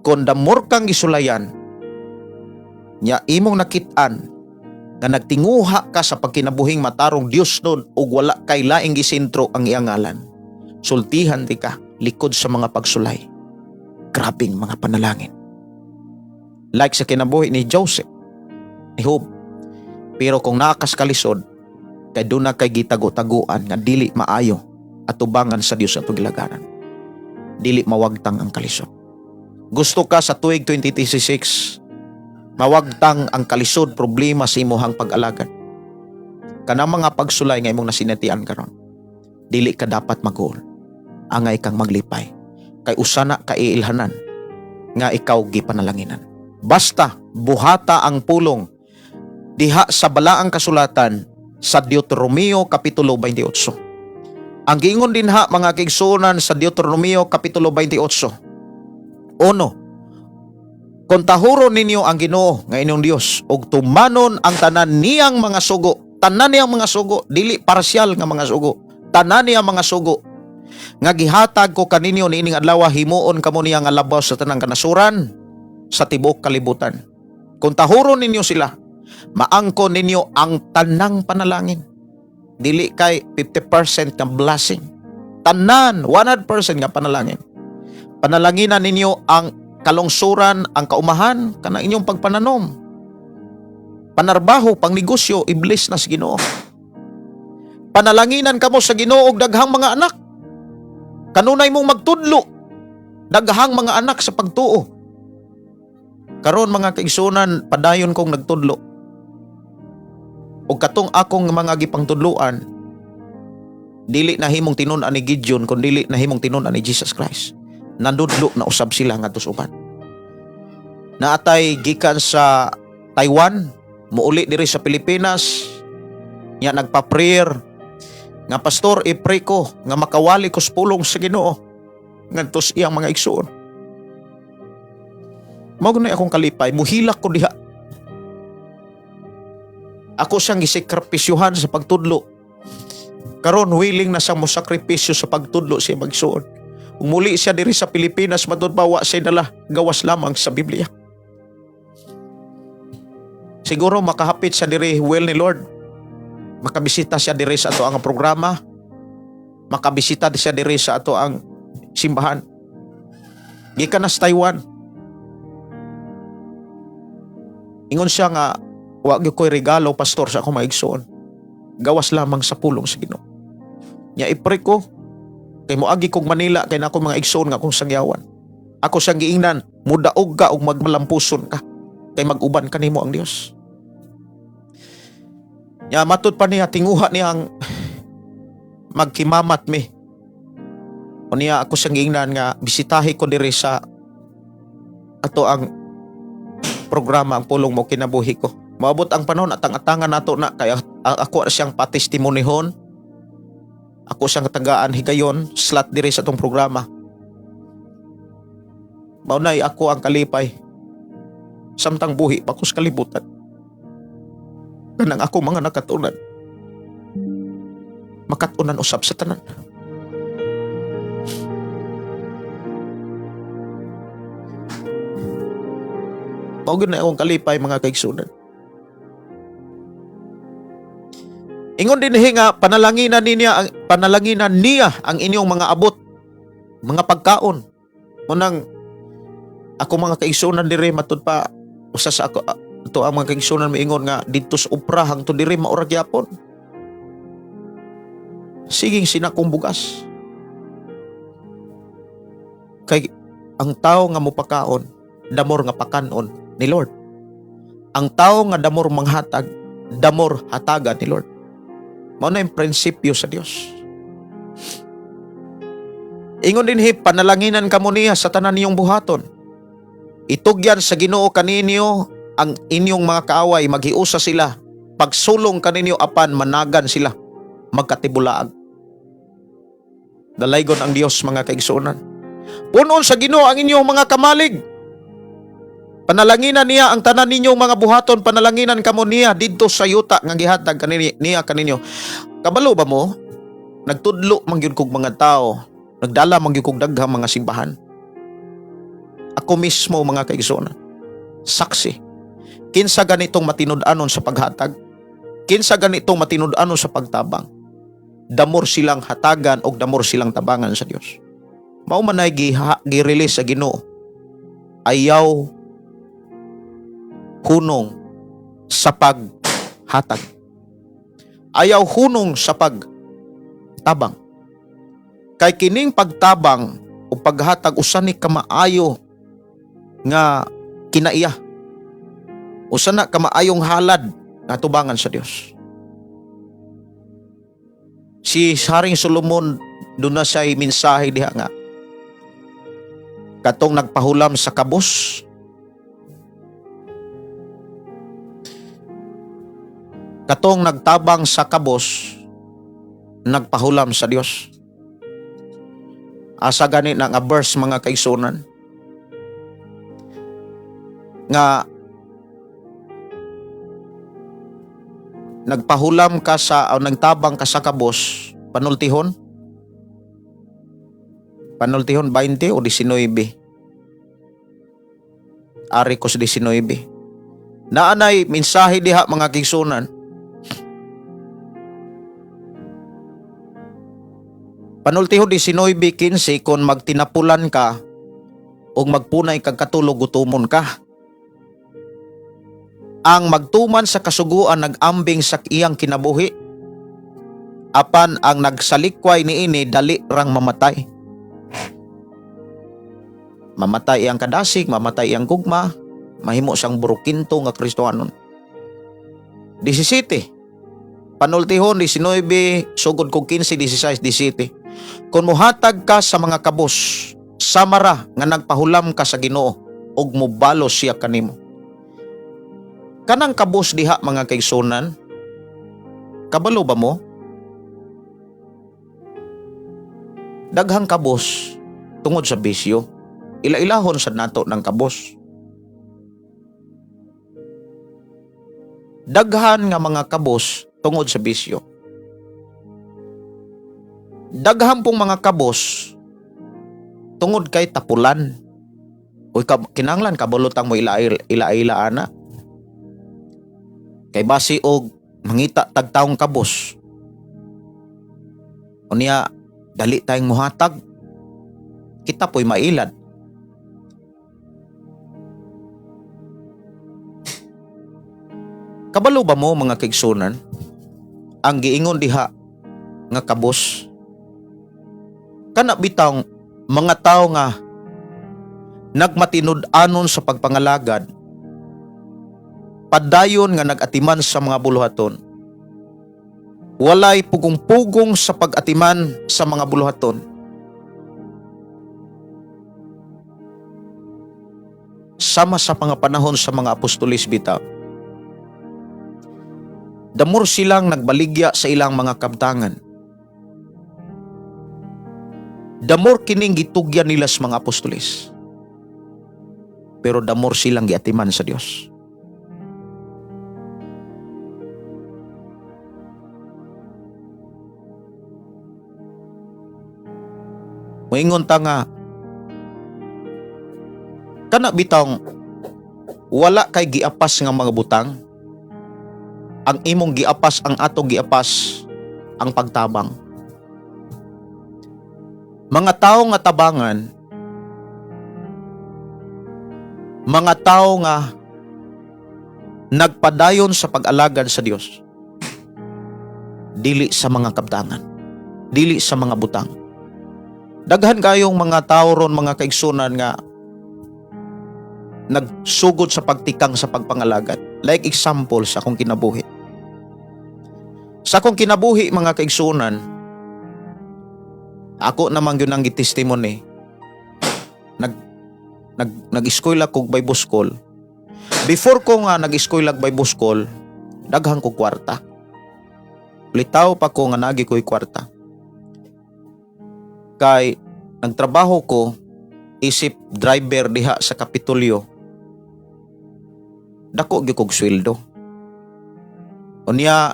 Kung the more kang gisulayan, nya imong nakit-an nga nagtinguha ka sa pagkinabuhing matarong Dios nun ug wala kay laing gisentro ang iyang ngalan. Sultihan di ka likod sa mga pagsulay. Grabing mga panalangin. Like sa kinabuhi ni Joseph, ni Job. Pero kung naa kas kalisod, kay doon na kay gitago-taguan nga dili maayo atubangan sa Dios atong gilagaran. Dili mawagtang ang kalisod. Gusto ka sa tuig 2026 mawagtang ang kalisod, problema sa imuhang pag-alagad. Kanang mga pagsulay nga imong nasinatian karon, dili ka dapat mag-uol. Angay kang maglipay. Kay usa na ka iilhanan nga ikaw gipanalanginan. Basta buhata ang pulong diha sa balaang kasulatan sa Deuteronomio Kapitulo 28. Ang giingon dinha, mga kaigsuonan, sa Deuteronomio Kapitulo 28. Uno, kung tahuron ninyo ang Ginoo nga inyong Dios ug tumanon ang tanan niyang mga sugo, tanan niyang mga sugo, dili parsyal nga mga sugo, tanan niyang mga sugo nga gihatag ko kaninyo niining adlaw, himuon kamo niya nga labaw sa tanang kanasuran sa tibuok kalibutan. Kung tahuron ninyo sila, maangkon ninyo ang tanang panalangin. Dili kay 50% nga blessing. Tanan, 100% nga panalangin. Panalanginan ninyo ang kalungsuran, ang kaumahan, kanang inyong pagpananom. Panarbaho, pangnegosyo, i-bless na sa Ginoo. Panalanginan kamo sa Ginoo og daghang mga anak. Kanunay mong magtudlo, daghang mga anak sa pagtuo. Karon, mga kaigsunan, padayon kong nagtudlo. Og katong akong mga gipangtudloan, dili na himong tinun-an ni Gideon kun dili na himong tinun-an ni Jesus Christ. Nanudlo na usab sila ngadto sa uban. Naatay gikan sa Taiwan, muuli diri sa Pilipinas, nya nagpa-prayer nga, "Pastor, i-pray ko nga makawali ko sa pulong sa Ginoo ngadto sa iyang mga igsuon." Mao na akong kalipay, muhilak ko diha. Ako siyang gisikripisyuhan sa pagtudlo. Karon willing na siyang mosakripisyo sa pagtudlo sa iyang igsuon. Ug muli siya diri sa Pilipinas, matud pa wa siya dala gawas lamang sa Biblia. Siguro makahapit siya diri, will ni Lord. Makabisita siya diri sa ato ang programa. Makabisita siya diri sa ato ang simbahan. Gikan na sa Taiwan. Ingon siya nga, "Wa gyud ko'y regalo, pastor, sa akong mga igsoon. Gawas lamang sa pulong sa Ginoo. Nya i-pray ko kay moagi kog Manila kay na ako mga igsoon nga akong sangyawan." Ako siyang giingnan, "Mudaog ka ug magmalampuson ka kay mag-uban kanimo ang Dios." Nya matud pa niya, tinguha niya ang magkimamat mi. O niya ako siyang giingnan nga bisitahi ko diri sa ato ang programa, Ang Pulong Mo Kinabuhi Ko. Maabot ang panahon, atang-atangan nato na kay ako na siyang patestimonihon. Ako siyang tagaan higayon slot diri sa atong programa. Mao nay ako ang kalipay. Samtang buhi pa ko sa kalibutan. Kanang ako mga nakatunan. Makatunan usab sa tanan. Mao gyud na akong kalipay, mga kaigsunan. Ingon din nga panalanginan niya ang inyong mga abot, mga pagkaon. Munang ako mga kaigsunan dire, matud pa usa sa ako ato ang mga kaigsunan miingon nga didto sa Opra hangtod diri maura gyapon. Siging sinakong bugas. Kay ang tao nga mopakaon, damor nga pakanon ni Lord. Ang tao nga damor manghatag, damor hatagan ni Lord. Mao na yung prinsipyo sa Dios. Ingon dinhi, panalanginan kamo niya sa tanan niyong buhaton. Itugyan sa Ginoo kaninyo ang inyong mga kaaway, maghiusa sila. Pagsulong kaninyo apan managan sila, magkatibulaag. Dalaygon ang Dios, mga kaigsuonan. Punon sa Ginoo ang inyong mga kamalig. Panalanginan niya ang tanan ninyong mga buhaton, panalanginan kamo niya didto sa yuta nga gihatag niya kaninyo. Kabalo ba mo? Nagtudlo man gyud kog mga tao, nagdala man gyud kog daghang mga simbahan. Ako mismo, mga kaigsuonan, saksi. Kinsa ganitong matinud-anon sa paghatag? Kinsa ganitong matinud-anon sa pagtabang? Damor silang hatagan og damor silang tabangan sa Dios. Mao man ay gi-release sa Ginoo. Ayaw hunong sa paghatag. Ayaw hunong sa pagtabang. Kay kining pagtabang o paghatag, usa ni kamaayo nga kinaiya. Usa na kamaayong halad nga tubangan sa Dios. Si Haring Solomon, doon na siya'y mensahe diha nga katong nagpahulam sa kabos, katong nagtabang sa kabos, nagpahulam sa Dios. Asa gani na nga verse, mga kaigsunan, nga nagpahulam ka sa o nagtabang ka sa kabos? Panultihon, Panultihon 20 o 19? Ari ko sa 19. Naanay mensahe diha, mga kaigsunan. Panultihon 19:15, kung magtinapulan ka o magpunay kag katulog, gutumon ka. Ang magtuman sa kasuguan nag-ambing sa iyang kinabuhi, apan ang nagsalikway niini dali rang mamatay. Mamatay iyang kadasig, mamatay iyang gugma, mahimo siyang burukinto nga Kristohanon. 17. Panultihon 19, sugod kog 15, 16, 17. Kung muhatag ka sa mga kabos, samara nga nagpahulam ka sa Ginoo ug mubalos siya kanimo. Kanang kabos diha, mga kaigsunan, kabalo ba mo? Daghang kabos tungod sa bisyo. Ila-ilahon sa nato ng kabos. Daghan nga mga kabos tungod sa bisyo. Daghan pong mga kabos tungod kay tapulan. Uy, kinanglan kabalutang mo ila ila ila ana. Kay basi og mangita tag taong kabos. Unya dali tayong muhatag. Kita po'y mailad. Kabalo ba mo, mga kaigsunan? Ang giingon diha nga kabos, kana bitang mga tao nga nagmatinud-anon sa pagpangalagad, padayon nga nag-atiman sa mga buluhaton, walay pugong-pugong sa pag-atiman sa mga buluhaton. Sama sa mga panahon sa mga apostolis bitaw. The more silang nagbaligya sa ilang mga kabtangan, the more kining gitugyan nila sa mga apostolis. Pero the more silang giatiman sa Dios. Moingon ta nga kana bitong wala kay giapas nga mga butang, ang imong giapas, ang atong giapas, ang pagtabang. Mga tao nga tabangan, mga tao nga nagpadayon sa pag-alagad sa Dios, dili sa mga kabtangan, dili sa mga butang. Daghan kayong mga tao ron, mga kaigsunan, nga nagsugod sa pagtikang sa pagpangalagad. Like example sa akong kinabuhi. Sa akong kinabuhi, mga kaigsunan, ako namang yun ang testimony. Nag-eskwela kog Bible School. Before ko nga nag-eskwela Bible School, daghan ko kwarta. Litaw pa ko nga nagi ko'y kwarta. Kay nagtrabaho ko isip driver diha sa Kapitolyo. Dako gyud kog sweldo. Unya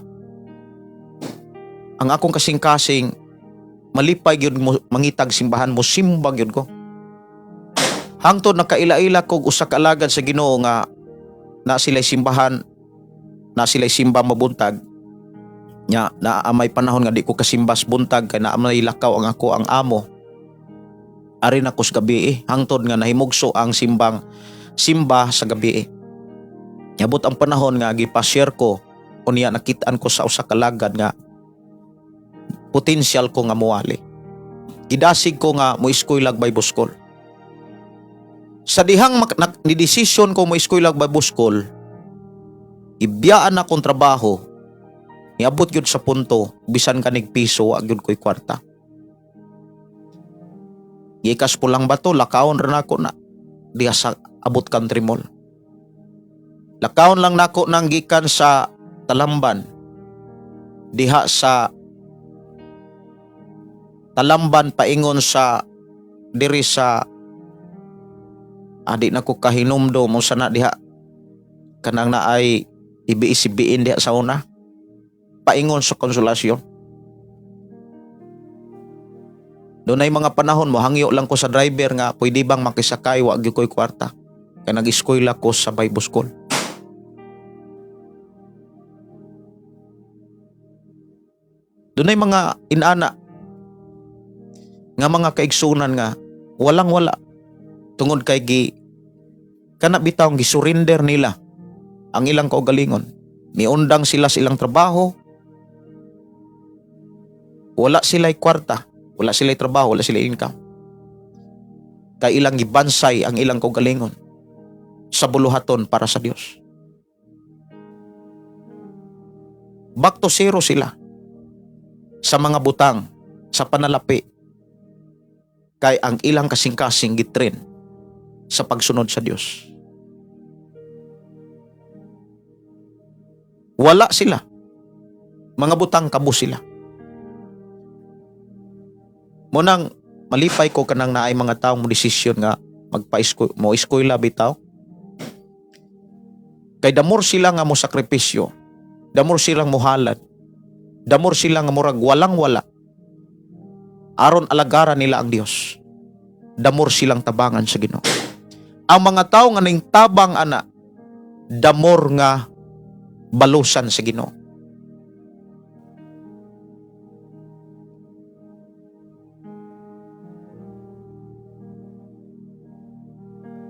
ang akong kasing-kasing malipay gyud mo mangitag simbahan, mo simba gyud ko. Hangtod nakaila-ila kog usa ka alagad sa Ginoo nga na sila'y simbahan, na sila'y simba mabuntag. Nya naa may panahon nga di ko kasimbas buntag kay naa may lakaw ang ako ang amo. Ari na ko sa gabi eh, hangtod nga nahimugso ang simbang simba sa gabi eh. Niabot ang panahon nga gipa-share ko, unya nakitaan ko sa usa ka alagad nga potensyal ko nga muwali. Gidasig ko nga mo eskwela Bible School. Sa dihang ni desisyon ko mo eskwela Bible School, ibiyaan akong trabaho, niabot gyud sa punto bisan kanig piso wa gyud ko'y kwarta. Gikas po lang bato, lakaon ra nako na diha sa abot Country Mall. Lakaon lang nako nang gikan sa Talamban, diha sa Talamban paingon sa diri sa adi na ko kahinumdom mo sana diha kanang naay ibi-isibiin diha sa una paingon sa Konsolasyon. Doon ay mga panahon mo hangyo lang ko sa driver nga pwede bang makisakay, wa gyud ko'y kwarta kay nag-eskwela ko sa Bible School. Doon ay mga inana nga mga kaigsunan nga walang wala tungod kay gi kana bitaw gisurrender nila ang ilang kaugalingon. Miundang sila sa ilang trabaho. Wala sila'y kwarta, wala sila'y trabaho, wala sila'y income. Kay ilang gibansay ang ilang kaugalingon sa buluhaton para sa Dios. Back to zero sila sa mga butang, sa panalapi, kay ang ilang kasing-kasing gitrin sa pagsunod sa Dios. Wala sila. Mga butang kabo sila. Munang malipay ko kanang naay mga taong mo desisyon nga magpa-eskwela, mo eskwela bitaw. Kay the more sila nga mo sakripisyo, the more silang muhalad, the more sila nga murag walang wala, aron alagaran nila ang Dios, the more silang tabangan sa Ginoo. Ang mga tao nga ning tabang ana, the more nga balusan sa Ginoo.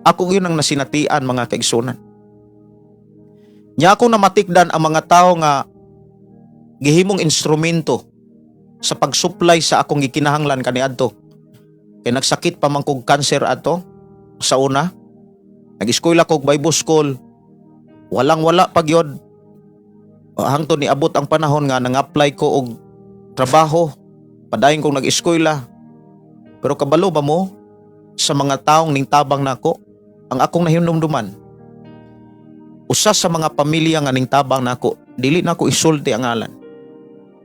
Ako yun ang nasinatian, mga kaigsunan. Nya ako namatikdan ang mga tao nga gihimong instrumento sa pag-supply sa akong gikinahanglan kaniadto. Kay nagsakit pa man kog cancer ato sa una. Nag-eskwela kog Bible School. Walang wala pa gyud. Hangtod niabot ang panahon nga nang-apply ko og trabaho. Padayon kong nag-eskwela. Pero kabalo ba mo sa mga taong ning tabang nako? Ang akong nahinumduman, usa sa mga pamilya nga ning tabang nako, dili nako isulti ang ngalan.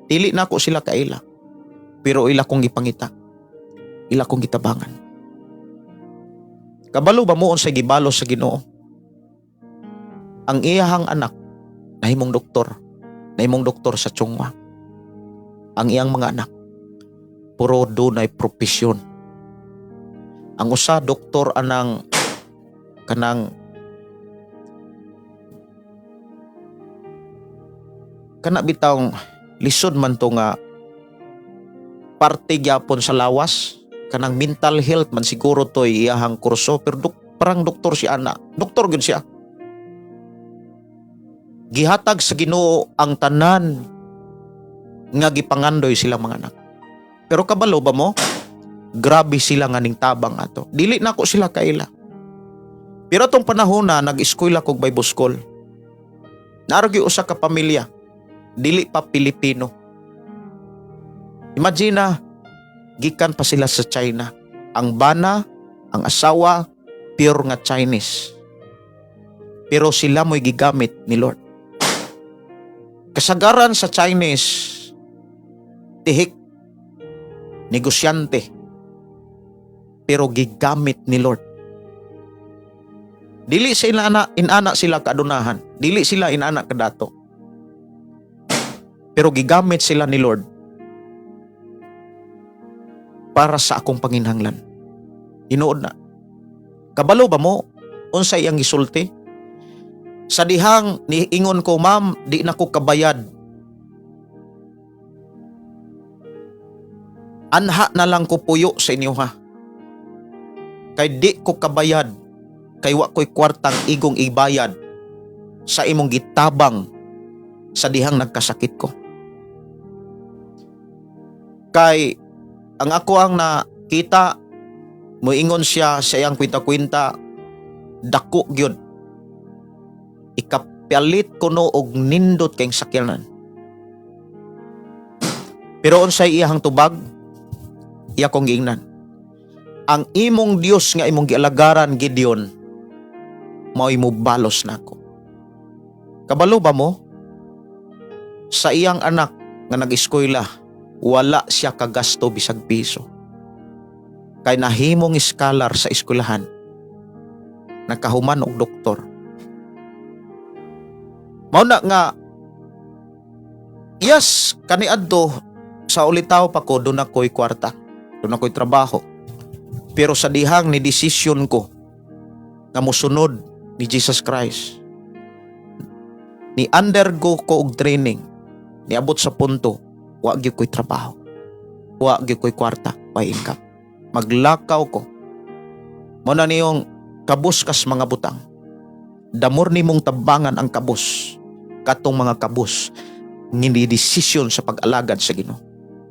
Dili nako sila kaila. Pero ila kong gipangita. Ila kong gitabangan. Kabalo ba mo unsay gibalo sa Ginoo? Ang iyahang anak nahimong doktor, nahimong doktor sa Chong Hua. Ang iyang mga anak puro dunay propesyon. Ang usa, doktor anang kanang kana bitawng lisod man to nga parte gyapon sa lawas, kanang mental health man siguro to iyahang kurso, pero parang doktor si ana, doktor gyud siya. Gihatag sa Ginoo ang tanan nga gipangandoy silang mga anak. Pero kabalo ba mo, grabe sila nga ning tabang ato. Dili nako sila kaila, pero atong panahon na nag-eskwela kog Bible School, naa ra gyud usa ka pamilya, dili pa Pilipino. Imagine na, gikan pa sila sa China. Ang bana, ang asawa, pure nga Chinese. Pero sila mo'y gigamit ni Lord. Kasagaran sa Chinese, tihik, negosyante, pero gigamit ni Lord. Dili sa inana, inana sila kadunahan. Dili sila inana kadato. Pero gigamit sila ni Lord para sa akong panginhanglan. Hinuod na. Kabalo ba mo unsay iyang gisulti? Sa dihang niingon ko, "Ma'am, di na ko kabayad. Anha na lang ko puyo sa inyo ha. Kay di ko kabayad. Kay wa ko'y kwartang igong ibayad sa imong gitabang sa dihang nagkasakit ko." Kay ang ako ang nakita, moingon siya sa iyang kwinta-kwinta, dako gyud. Ikapalit kuno og nindot kayong sakyanan. Pero unsay iyahang tubag? Iya kong giingnan. "Ang imong Dios nga imong gialagaran, Gideon, mao'y mobalos nako." Kabalo ba mo? Sa iyang anak nga nag-eskwela, wala siya kagasto bisag piso. Kay nahimong scholar sa eskwelahan, nakahuman og doktor. Mao na nga, yes, kaniadto sa ulitaw pa ko, duna ko'y kwarta, duna ko'y trabaho. Pero sa dihang ni desisyon ko nga mosunod ni Jesus Christ, ni undergo ko og training, niabot sa punto, wa gyud ko'y trabaho. Wa gyud ko'y kwarta, way income. Maglakaw ko. Mao na niyong kabus kas mga butang. Damor nimong tabangan ang kabus. Katong mga kabus ngini desisyon sa pag-alagad sa Ginoo.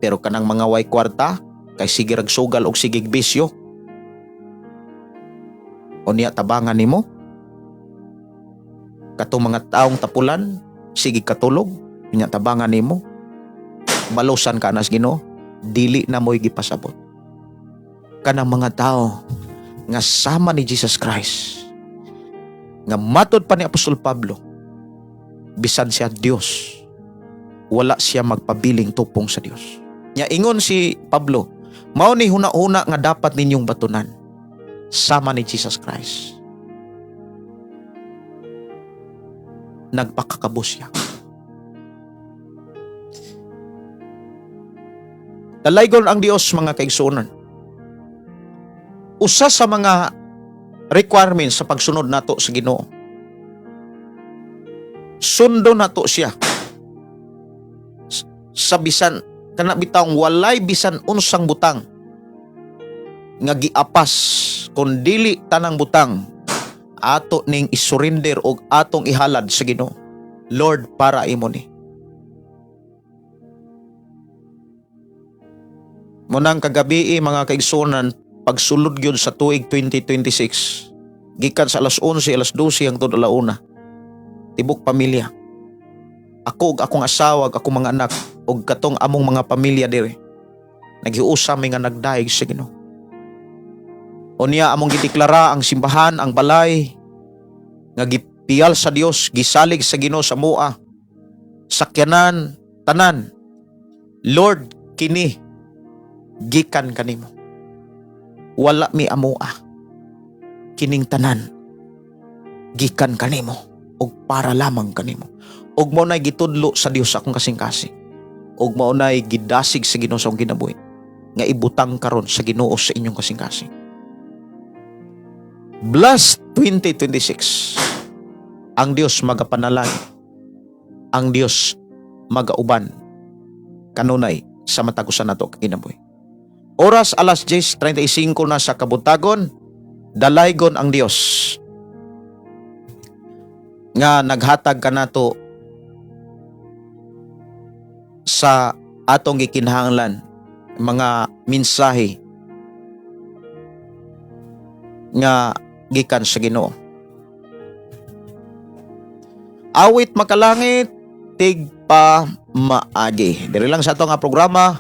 Pero kanang mga way kwarta, kay sige rag sugal og sigig bisyo. O niya tabangan nimo? Katong mga taong tapulan, sige katulog, niya tabangan nimo? Balosan ka nas Ginoo, dili na mo'y gipasabot. Kanang mga tao nga sama ni Jesus Christ, nga matod pa ni Apostol Pablo, bisan siya Dios, wala siya magpabiling tupong sa Dios. Nya ingon si Pablo, "Mao ni huna-huna nga dapat ninyong batunan sama ni Jesus Christ." Nagpakakabos siya. Dalaygon ang Dios, mga kaigsuonan. Usa sa mga requirements sa pagsunod nato sa Ginoo, sundo nato siya sa bisan kana bitawng walay bisan unsang butang nga giapas kun dili tanang butang ato ning isurrender og atong ihalad sa Ginoo. "Lord, para imo ni." Munang kagabi, mga kaigsuonan, pagsulod gyud sa tuig 2026, gikan sa alas 11, alas 12 hangtod alauna, tibok pamilya, ako ug akong asawa ug akong mga anak ug katong among mga pamilya dire, naghiusa mi nga nagdayeg sa Ginoo. Unya among gideklara ang simbahan, ang balay nga gipiyal sa Dios, gisalig sa Ginoo sa mua. Sakyanan, tanan. Lord, kini gikan kanimo. Wala mi amoa. Kining tanan gikan kanimo ug para lamang kanimo. Ug mao nay gitudlo sa Dios sa akong kasing-kasing. Ug mao nay gidasig sa Ginoo sa akong kinabuhi nga ibutang karon sa Ginoo sa inyong kasing-kasing. Blessed 2026. Ang Dios magapanalangin. Ang Dios magauban kanunay sa matag usa nato kinabuhi. Oras alas 10:35 na sa kabuntagon, dalaygon ang Dios nga naghatag kanato sa atong gikinahanglan, mga mensahe nga gikan sa Ginoo. Awit makalangit, tigpa maagi. Diri lang sa ato nga programa,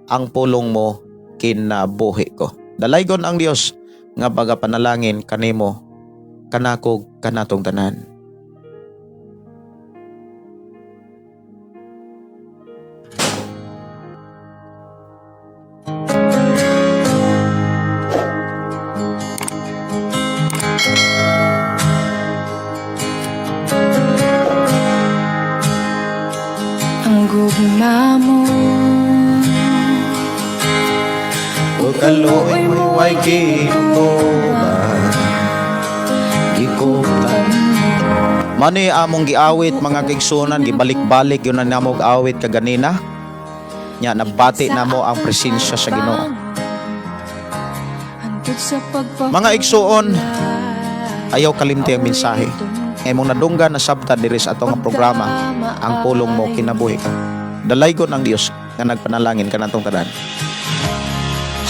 Ang Pulong Mo Kinabuhi Ko. Dalaygon ang Dios nga baga panalangin kanimo, kanako, kanatong tanan. Ang gugma mo O kaluoy mo ay gituban, gikutan. Mani among giawit, mga kaigsuonan, gibalik-balik yun na namo og awit kaganina. Nya nabati namo ang presensya sa Ginoo. Mga igsuon, ayaw kalimti ang mensahe. Nga imong nadunggan na sabta diri sa ato nga programa, Ang Pulong Mo Kinabuhi Ko. Dalaygon ang Dios nga nagpanalangin kanatong tanan.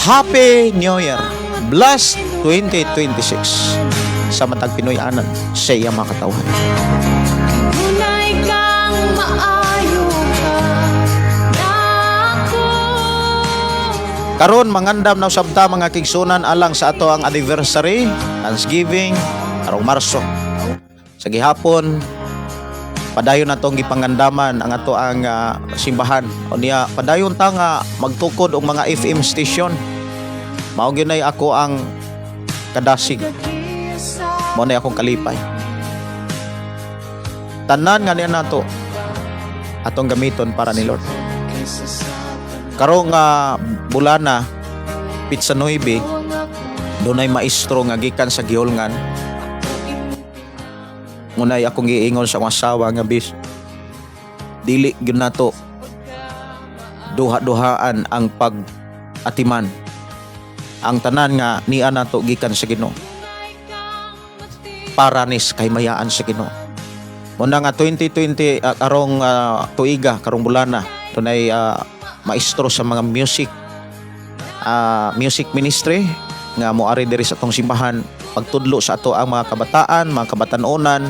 Happy New Year. Blessed 2026 sa matag Pinoy-anan sa iyang mga katawhan. Kanunay kang maayo ka nako. Karon mangandam na usab ta, mga kaigsuonan, alang sa ato ang anniversary, Thanksgiving karong Marso. Sa gihapon padayon natong gipangandaman ang ato ang simbahan. Unya padayon ta nga magtukod og mga FM station. Mao gyud nay ako ang kadasig. Mao nay akong kalipay. Tanan nga niya nato atong gamiton para ni Lord. Karong bulana, petsa 9, dunay maestro nga gikan sa Giholngan. Ngunay akong giingon sa akong asawa nga bis dili gyud nato duha-duhaan ang pag-atiman. Ang tanan nga niya nato gikan sa Ginoo. Para nis kahimayaan sa Ginoo. Muna nga 2020 karong tuiga, karong bulana, dunay maestro sa mga music music ministry nga moari diri sa atong simbahan pagtudlo sa ato ang mga kabataan, mga kabatan-onan,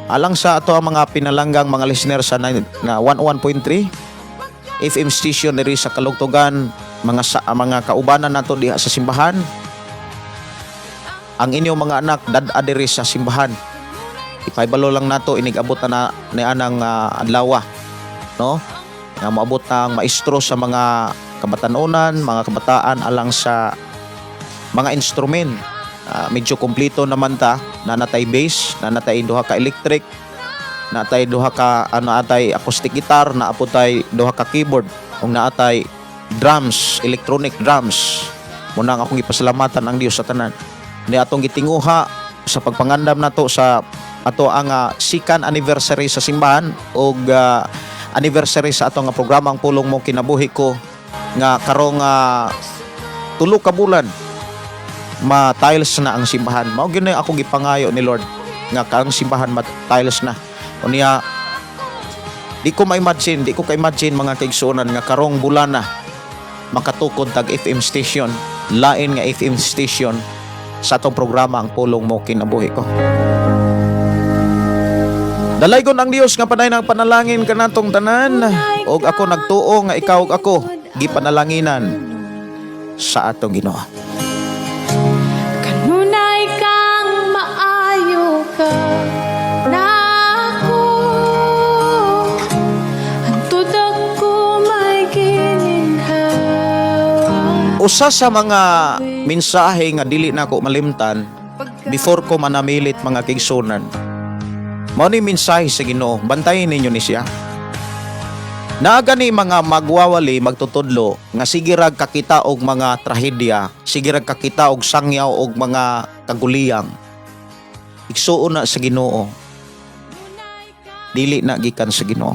alang sa ato ang mga pinalanggang mga listener sa na 101.3 FM station diri sa Kalugtugan, mga sa, mga kaubanan nato diha sa simbahan. Ang inyong mga anak dad-a diri sa simbahan. Ipahibalo lang nato inig-abot na, na ni anang adlaw, no? Nga moabot na ang maestro sa mga kabatan-onan, mga kabataan alang sa mga instrument. Medyo kompleto naman ta, nanatay bass, nanatay duha ka electric, natay duha ka ano atay acoustic guitar, naa tay duha ka keyboard, ug naatay drums, electronic drums. Muna ang akong gipasalamatan ang Dios sa tanan. Ni atong gitinguha sa pagpangandam nato sa ato ang second anniversary sa simbahan ug anniversary sa ato nga programa Ang Pulong Mo Kinabuhi Ko nga karong 3 ka bulan ma-tiles na ang simbahan. Mao gyud na akong gipangayo ni Lord nga kang simbahan ma-tiles na. Unya di ko ma-imagine, di ko ka-imagine, mga kaigsuonan, nga karong bulana makatukod tag FM station, lain nga FM station sa atong programa Ang Pulong Mo Kinabuhi Ko. Dalaygon ang Dios nga panay ng panalangin kanatong tanan og ako nagtuo nga ikaw ug ako gipanalanginan sa atong Ginoo. Usa sa mga mensahe nga dili nako malimtan before ko manamilit, mga kaigsuonan. Mao ni mensahe sa Ginoo, bantayin ninyo ni siya. Naa gani mga magwawali, magtutudlo nga sige rag kakita og mga trahedya, sige rag kakita og sangyaw og mga kaguliyang. Igsuon na sa Ginoo. Dili na gikan sa Ginoo.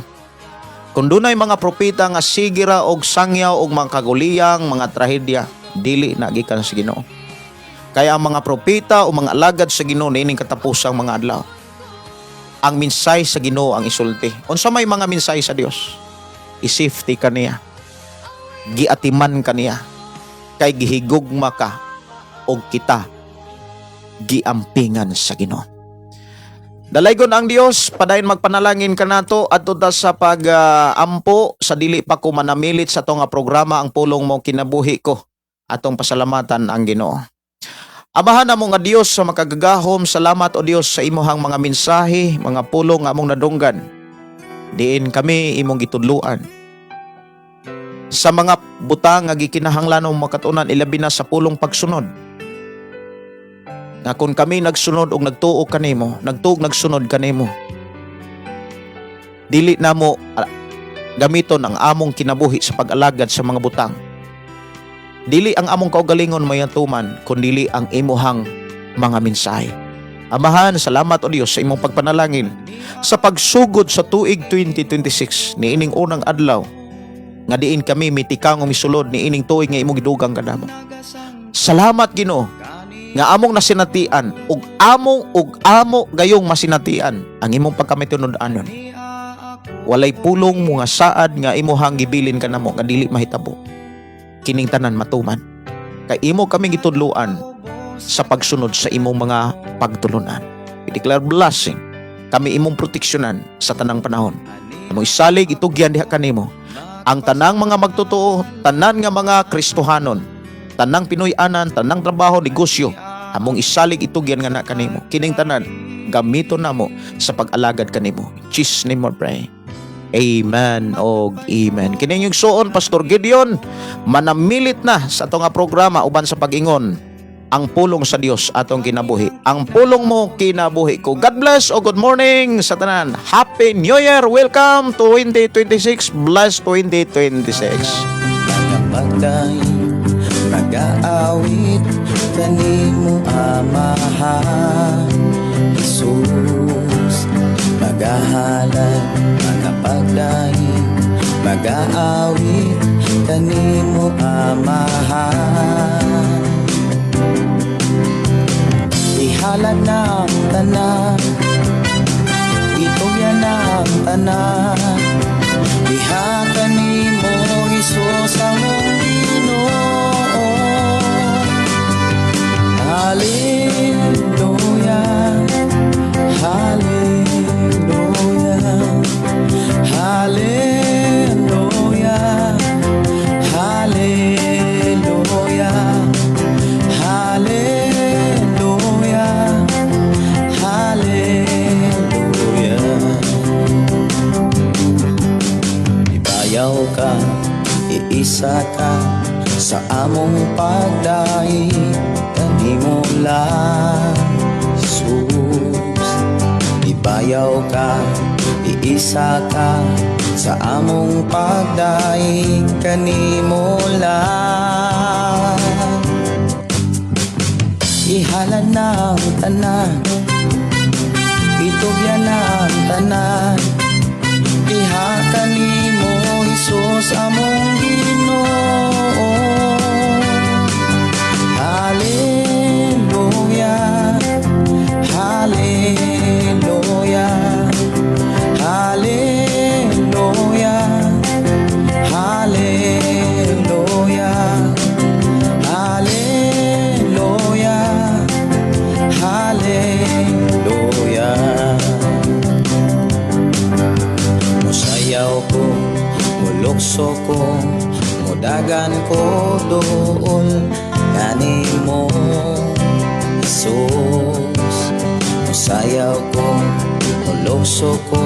Kung dunay mga propeta nga sige ra og sangyaw og mga kaguliyang, mga trahedya, dili na gikan sa Ginoo. Kaya ang mga propeta o mga alagad sa Ginoo niining katapusang mga adlaw, ang minsay sa Ginoo ang isulti. Unsa may mga minsay sa Dios? I-safety ka niya. Giatiman ka niya. Kay gihigugma ka og kita giampingan sa Ginoo. Dalaygon ang Dios, padayon magpanalangin kanato adto ta sa pag-ampo sa dili pa ko manamilit sa atong nga programa, Ang Pulong Mo Kinabuhi Ko. Atong pasalamatan ang Ginoo. Amahan namo nga Dios sa makagagahom, salamat o Dios sa imuhang mga mensahe, mga pulong nga among nadunggan. Diin kami imong gitudluan sa mga butang nga gikinahanglan mo makatunan, ilabi na sa pulong pagsunod. Nga kung kami nagsunod og nagtuo kanimo, nagtuo nagsunod kanimo, dili namo gamiton ang among kinabuhi sa pag-alagad sa mga butang. Dili ang among kaugalingon mayatuman, kundili ang imuhang mga mensahe. Amahan, salamat o Dios sa imong pagpanalangin sa pagsugod sa tuig 2026 niining unang adlaw nga diin kami mitikang misulod niining tuig nga imong gidugang kanamo. Salamat, Ginoo, nga among nasinatian ug among ug amo gayong masinatian ang imong pagkamatinud-anon. Walay pulong mo nga saad nga imuhang gibilin kanamo nga dili mahitabo. Kining tanan matuman. Kay imo kami gitudluan sa pagsunod sa imong mga pagtulunan. We declare blessing. Kami imong proteksyonan sa tanang panahon. Among isalig, itugyan diha kanimo ang tanang mga magtotoo, tanan nga mga Kristohanon, tanang Pinoy-anan, tanang trabaho, negosyo, among isalig, itugyan nga na kanimo. Kining tanan gamiton namo sa pag-alagad kanimo. In Jesus' name we pray. Amen og amen. Kini inyong igsuon, Pastor Gideon, manamilit na sa ato nga programa uban sa pag-ingon, Ang Pulong sa Dios Atong Kinabuhi. Ang Pulong Mo Kinabuhi Ko. God bless o good morning sa tanan. Happy New Year. Welcome to 2026. Bless 2026. Pagday nagaawit kanimo, Amahan Jesus, magahalad, magapagdaig, magaawit kanimo, Amahan. Ihalad na ang tanan, itugyan na ang tanan diha kanimo, Hesus among Ginoo. Hallelujah, Hallelujah, Hallelujah, Hallelujah, Hallelujah, Hallelujah. Ibayaw ka, iisa ka sa among pagdaig kanimo lang, Jesus. Ibayaw ka, iisa ka sa among pagdaig kanimo lang. Ihalad na ang tanan, itugyan na ang tanan diha kanimo, Hesus among Ginoo. Hallelujah, Hallelujah, Hallelujah, Hallelujah, Hallelujah, Hallelujah. Musayaw ko, mulukso ko, mudagan ko duol kanimo, Jesus. Musayaw ko, mulukso ko,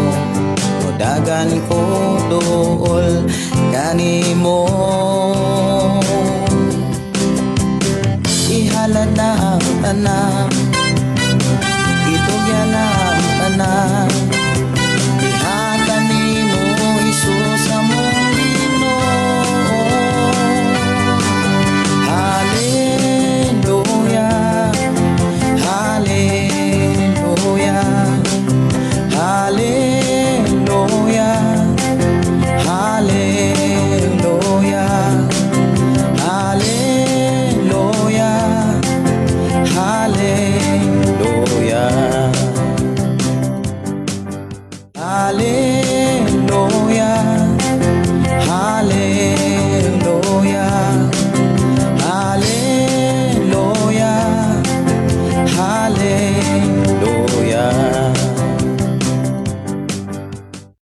mudagan ko duol kanimo. na, itugyan na ang tanan. Ihatag nimo, Jesus, among Ginoo. Hallelujah, Hallelujah, Hallelujah, Hallelujah, Hallelujah, Hallelujah.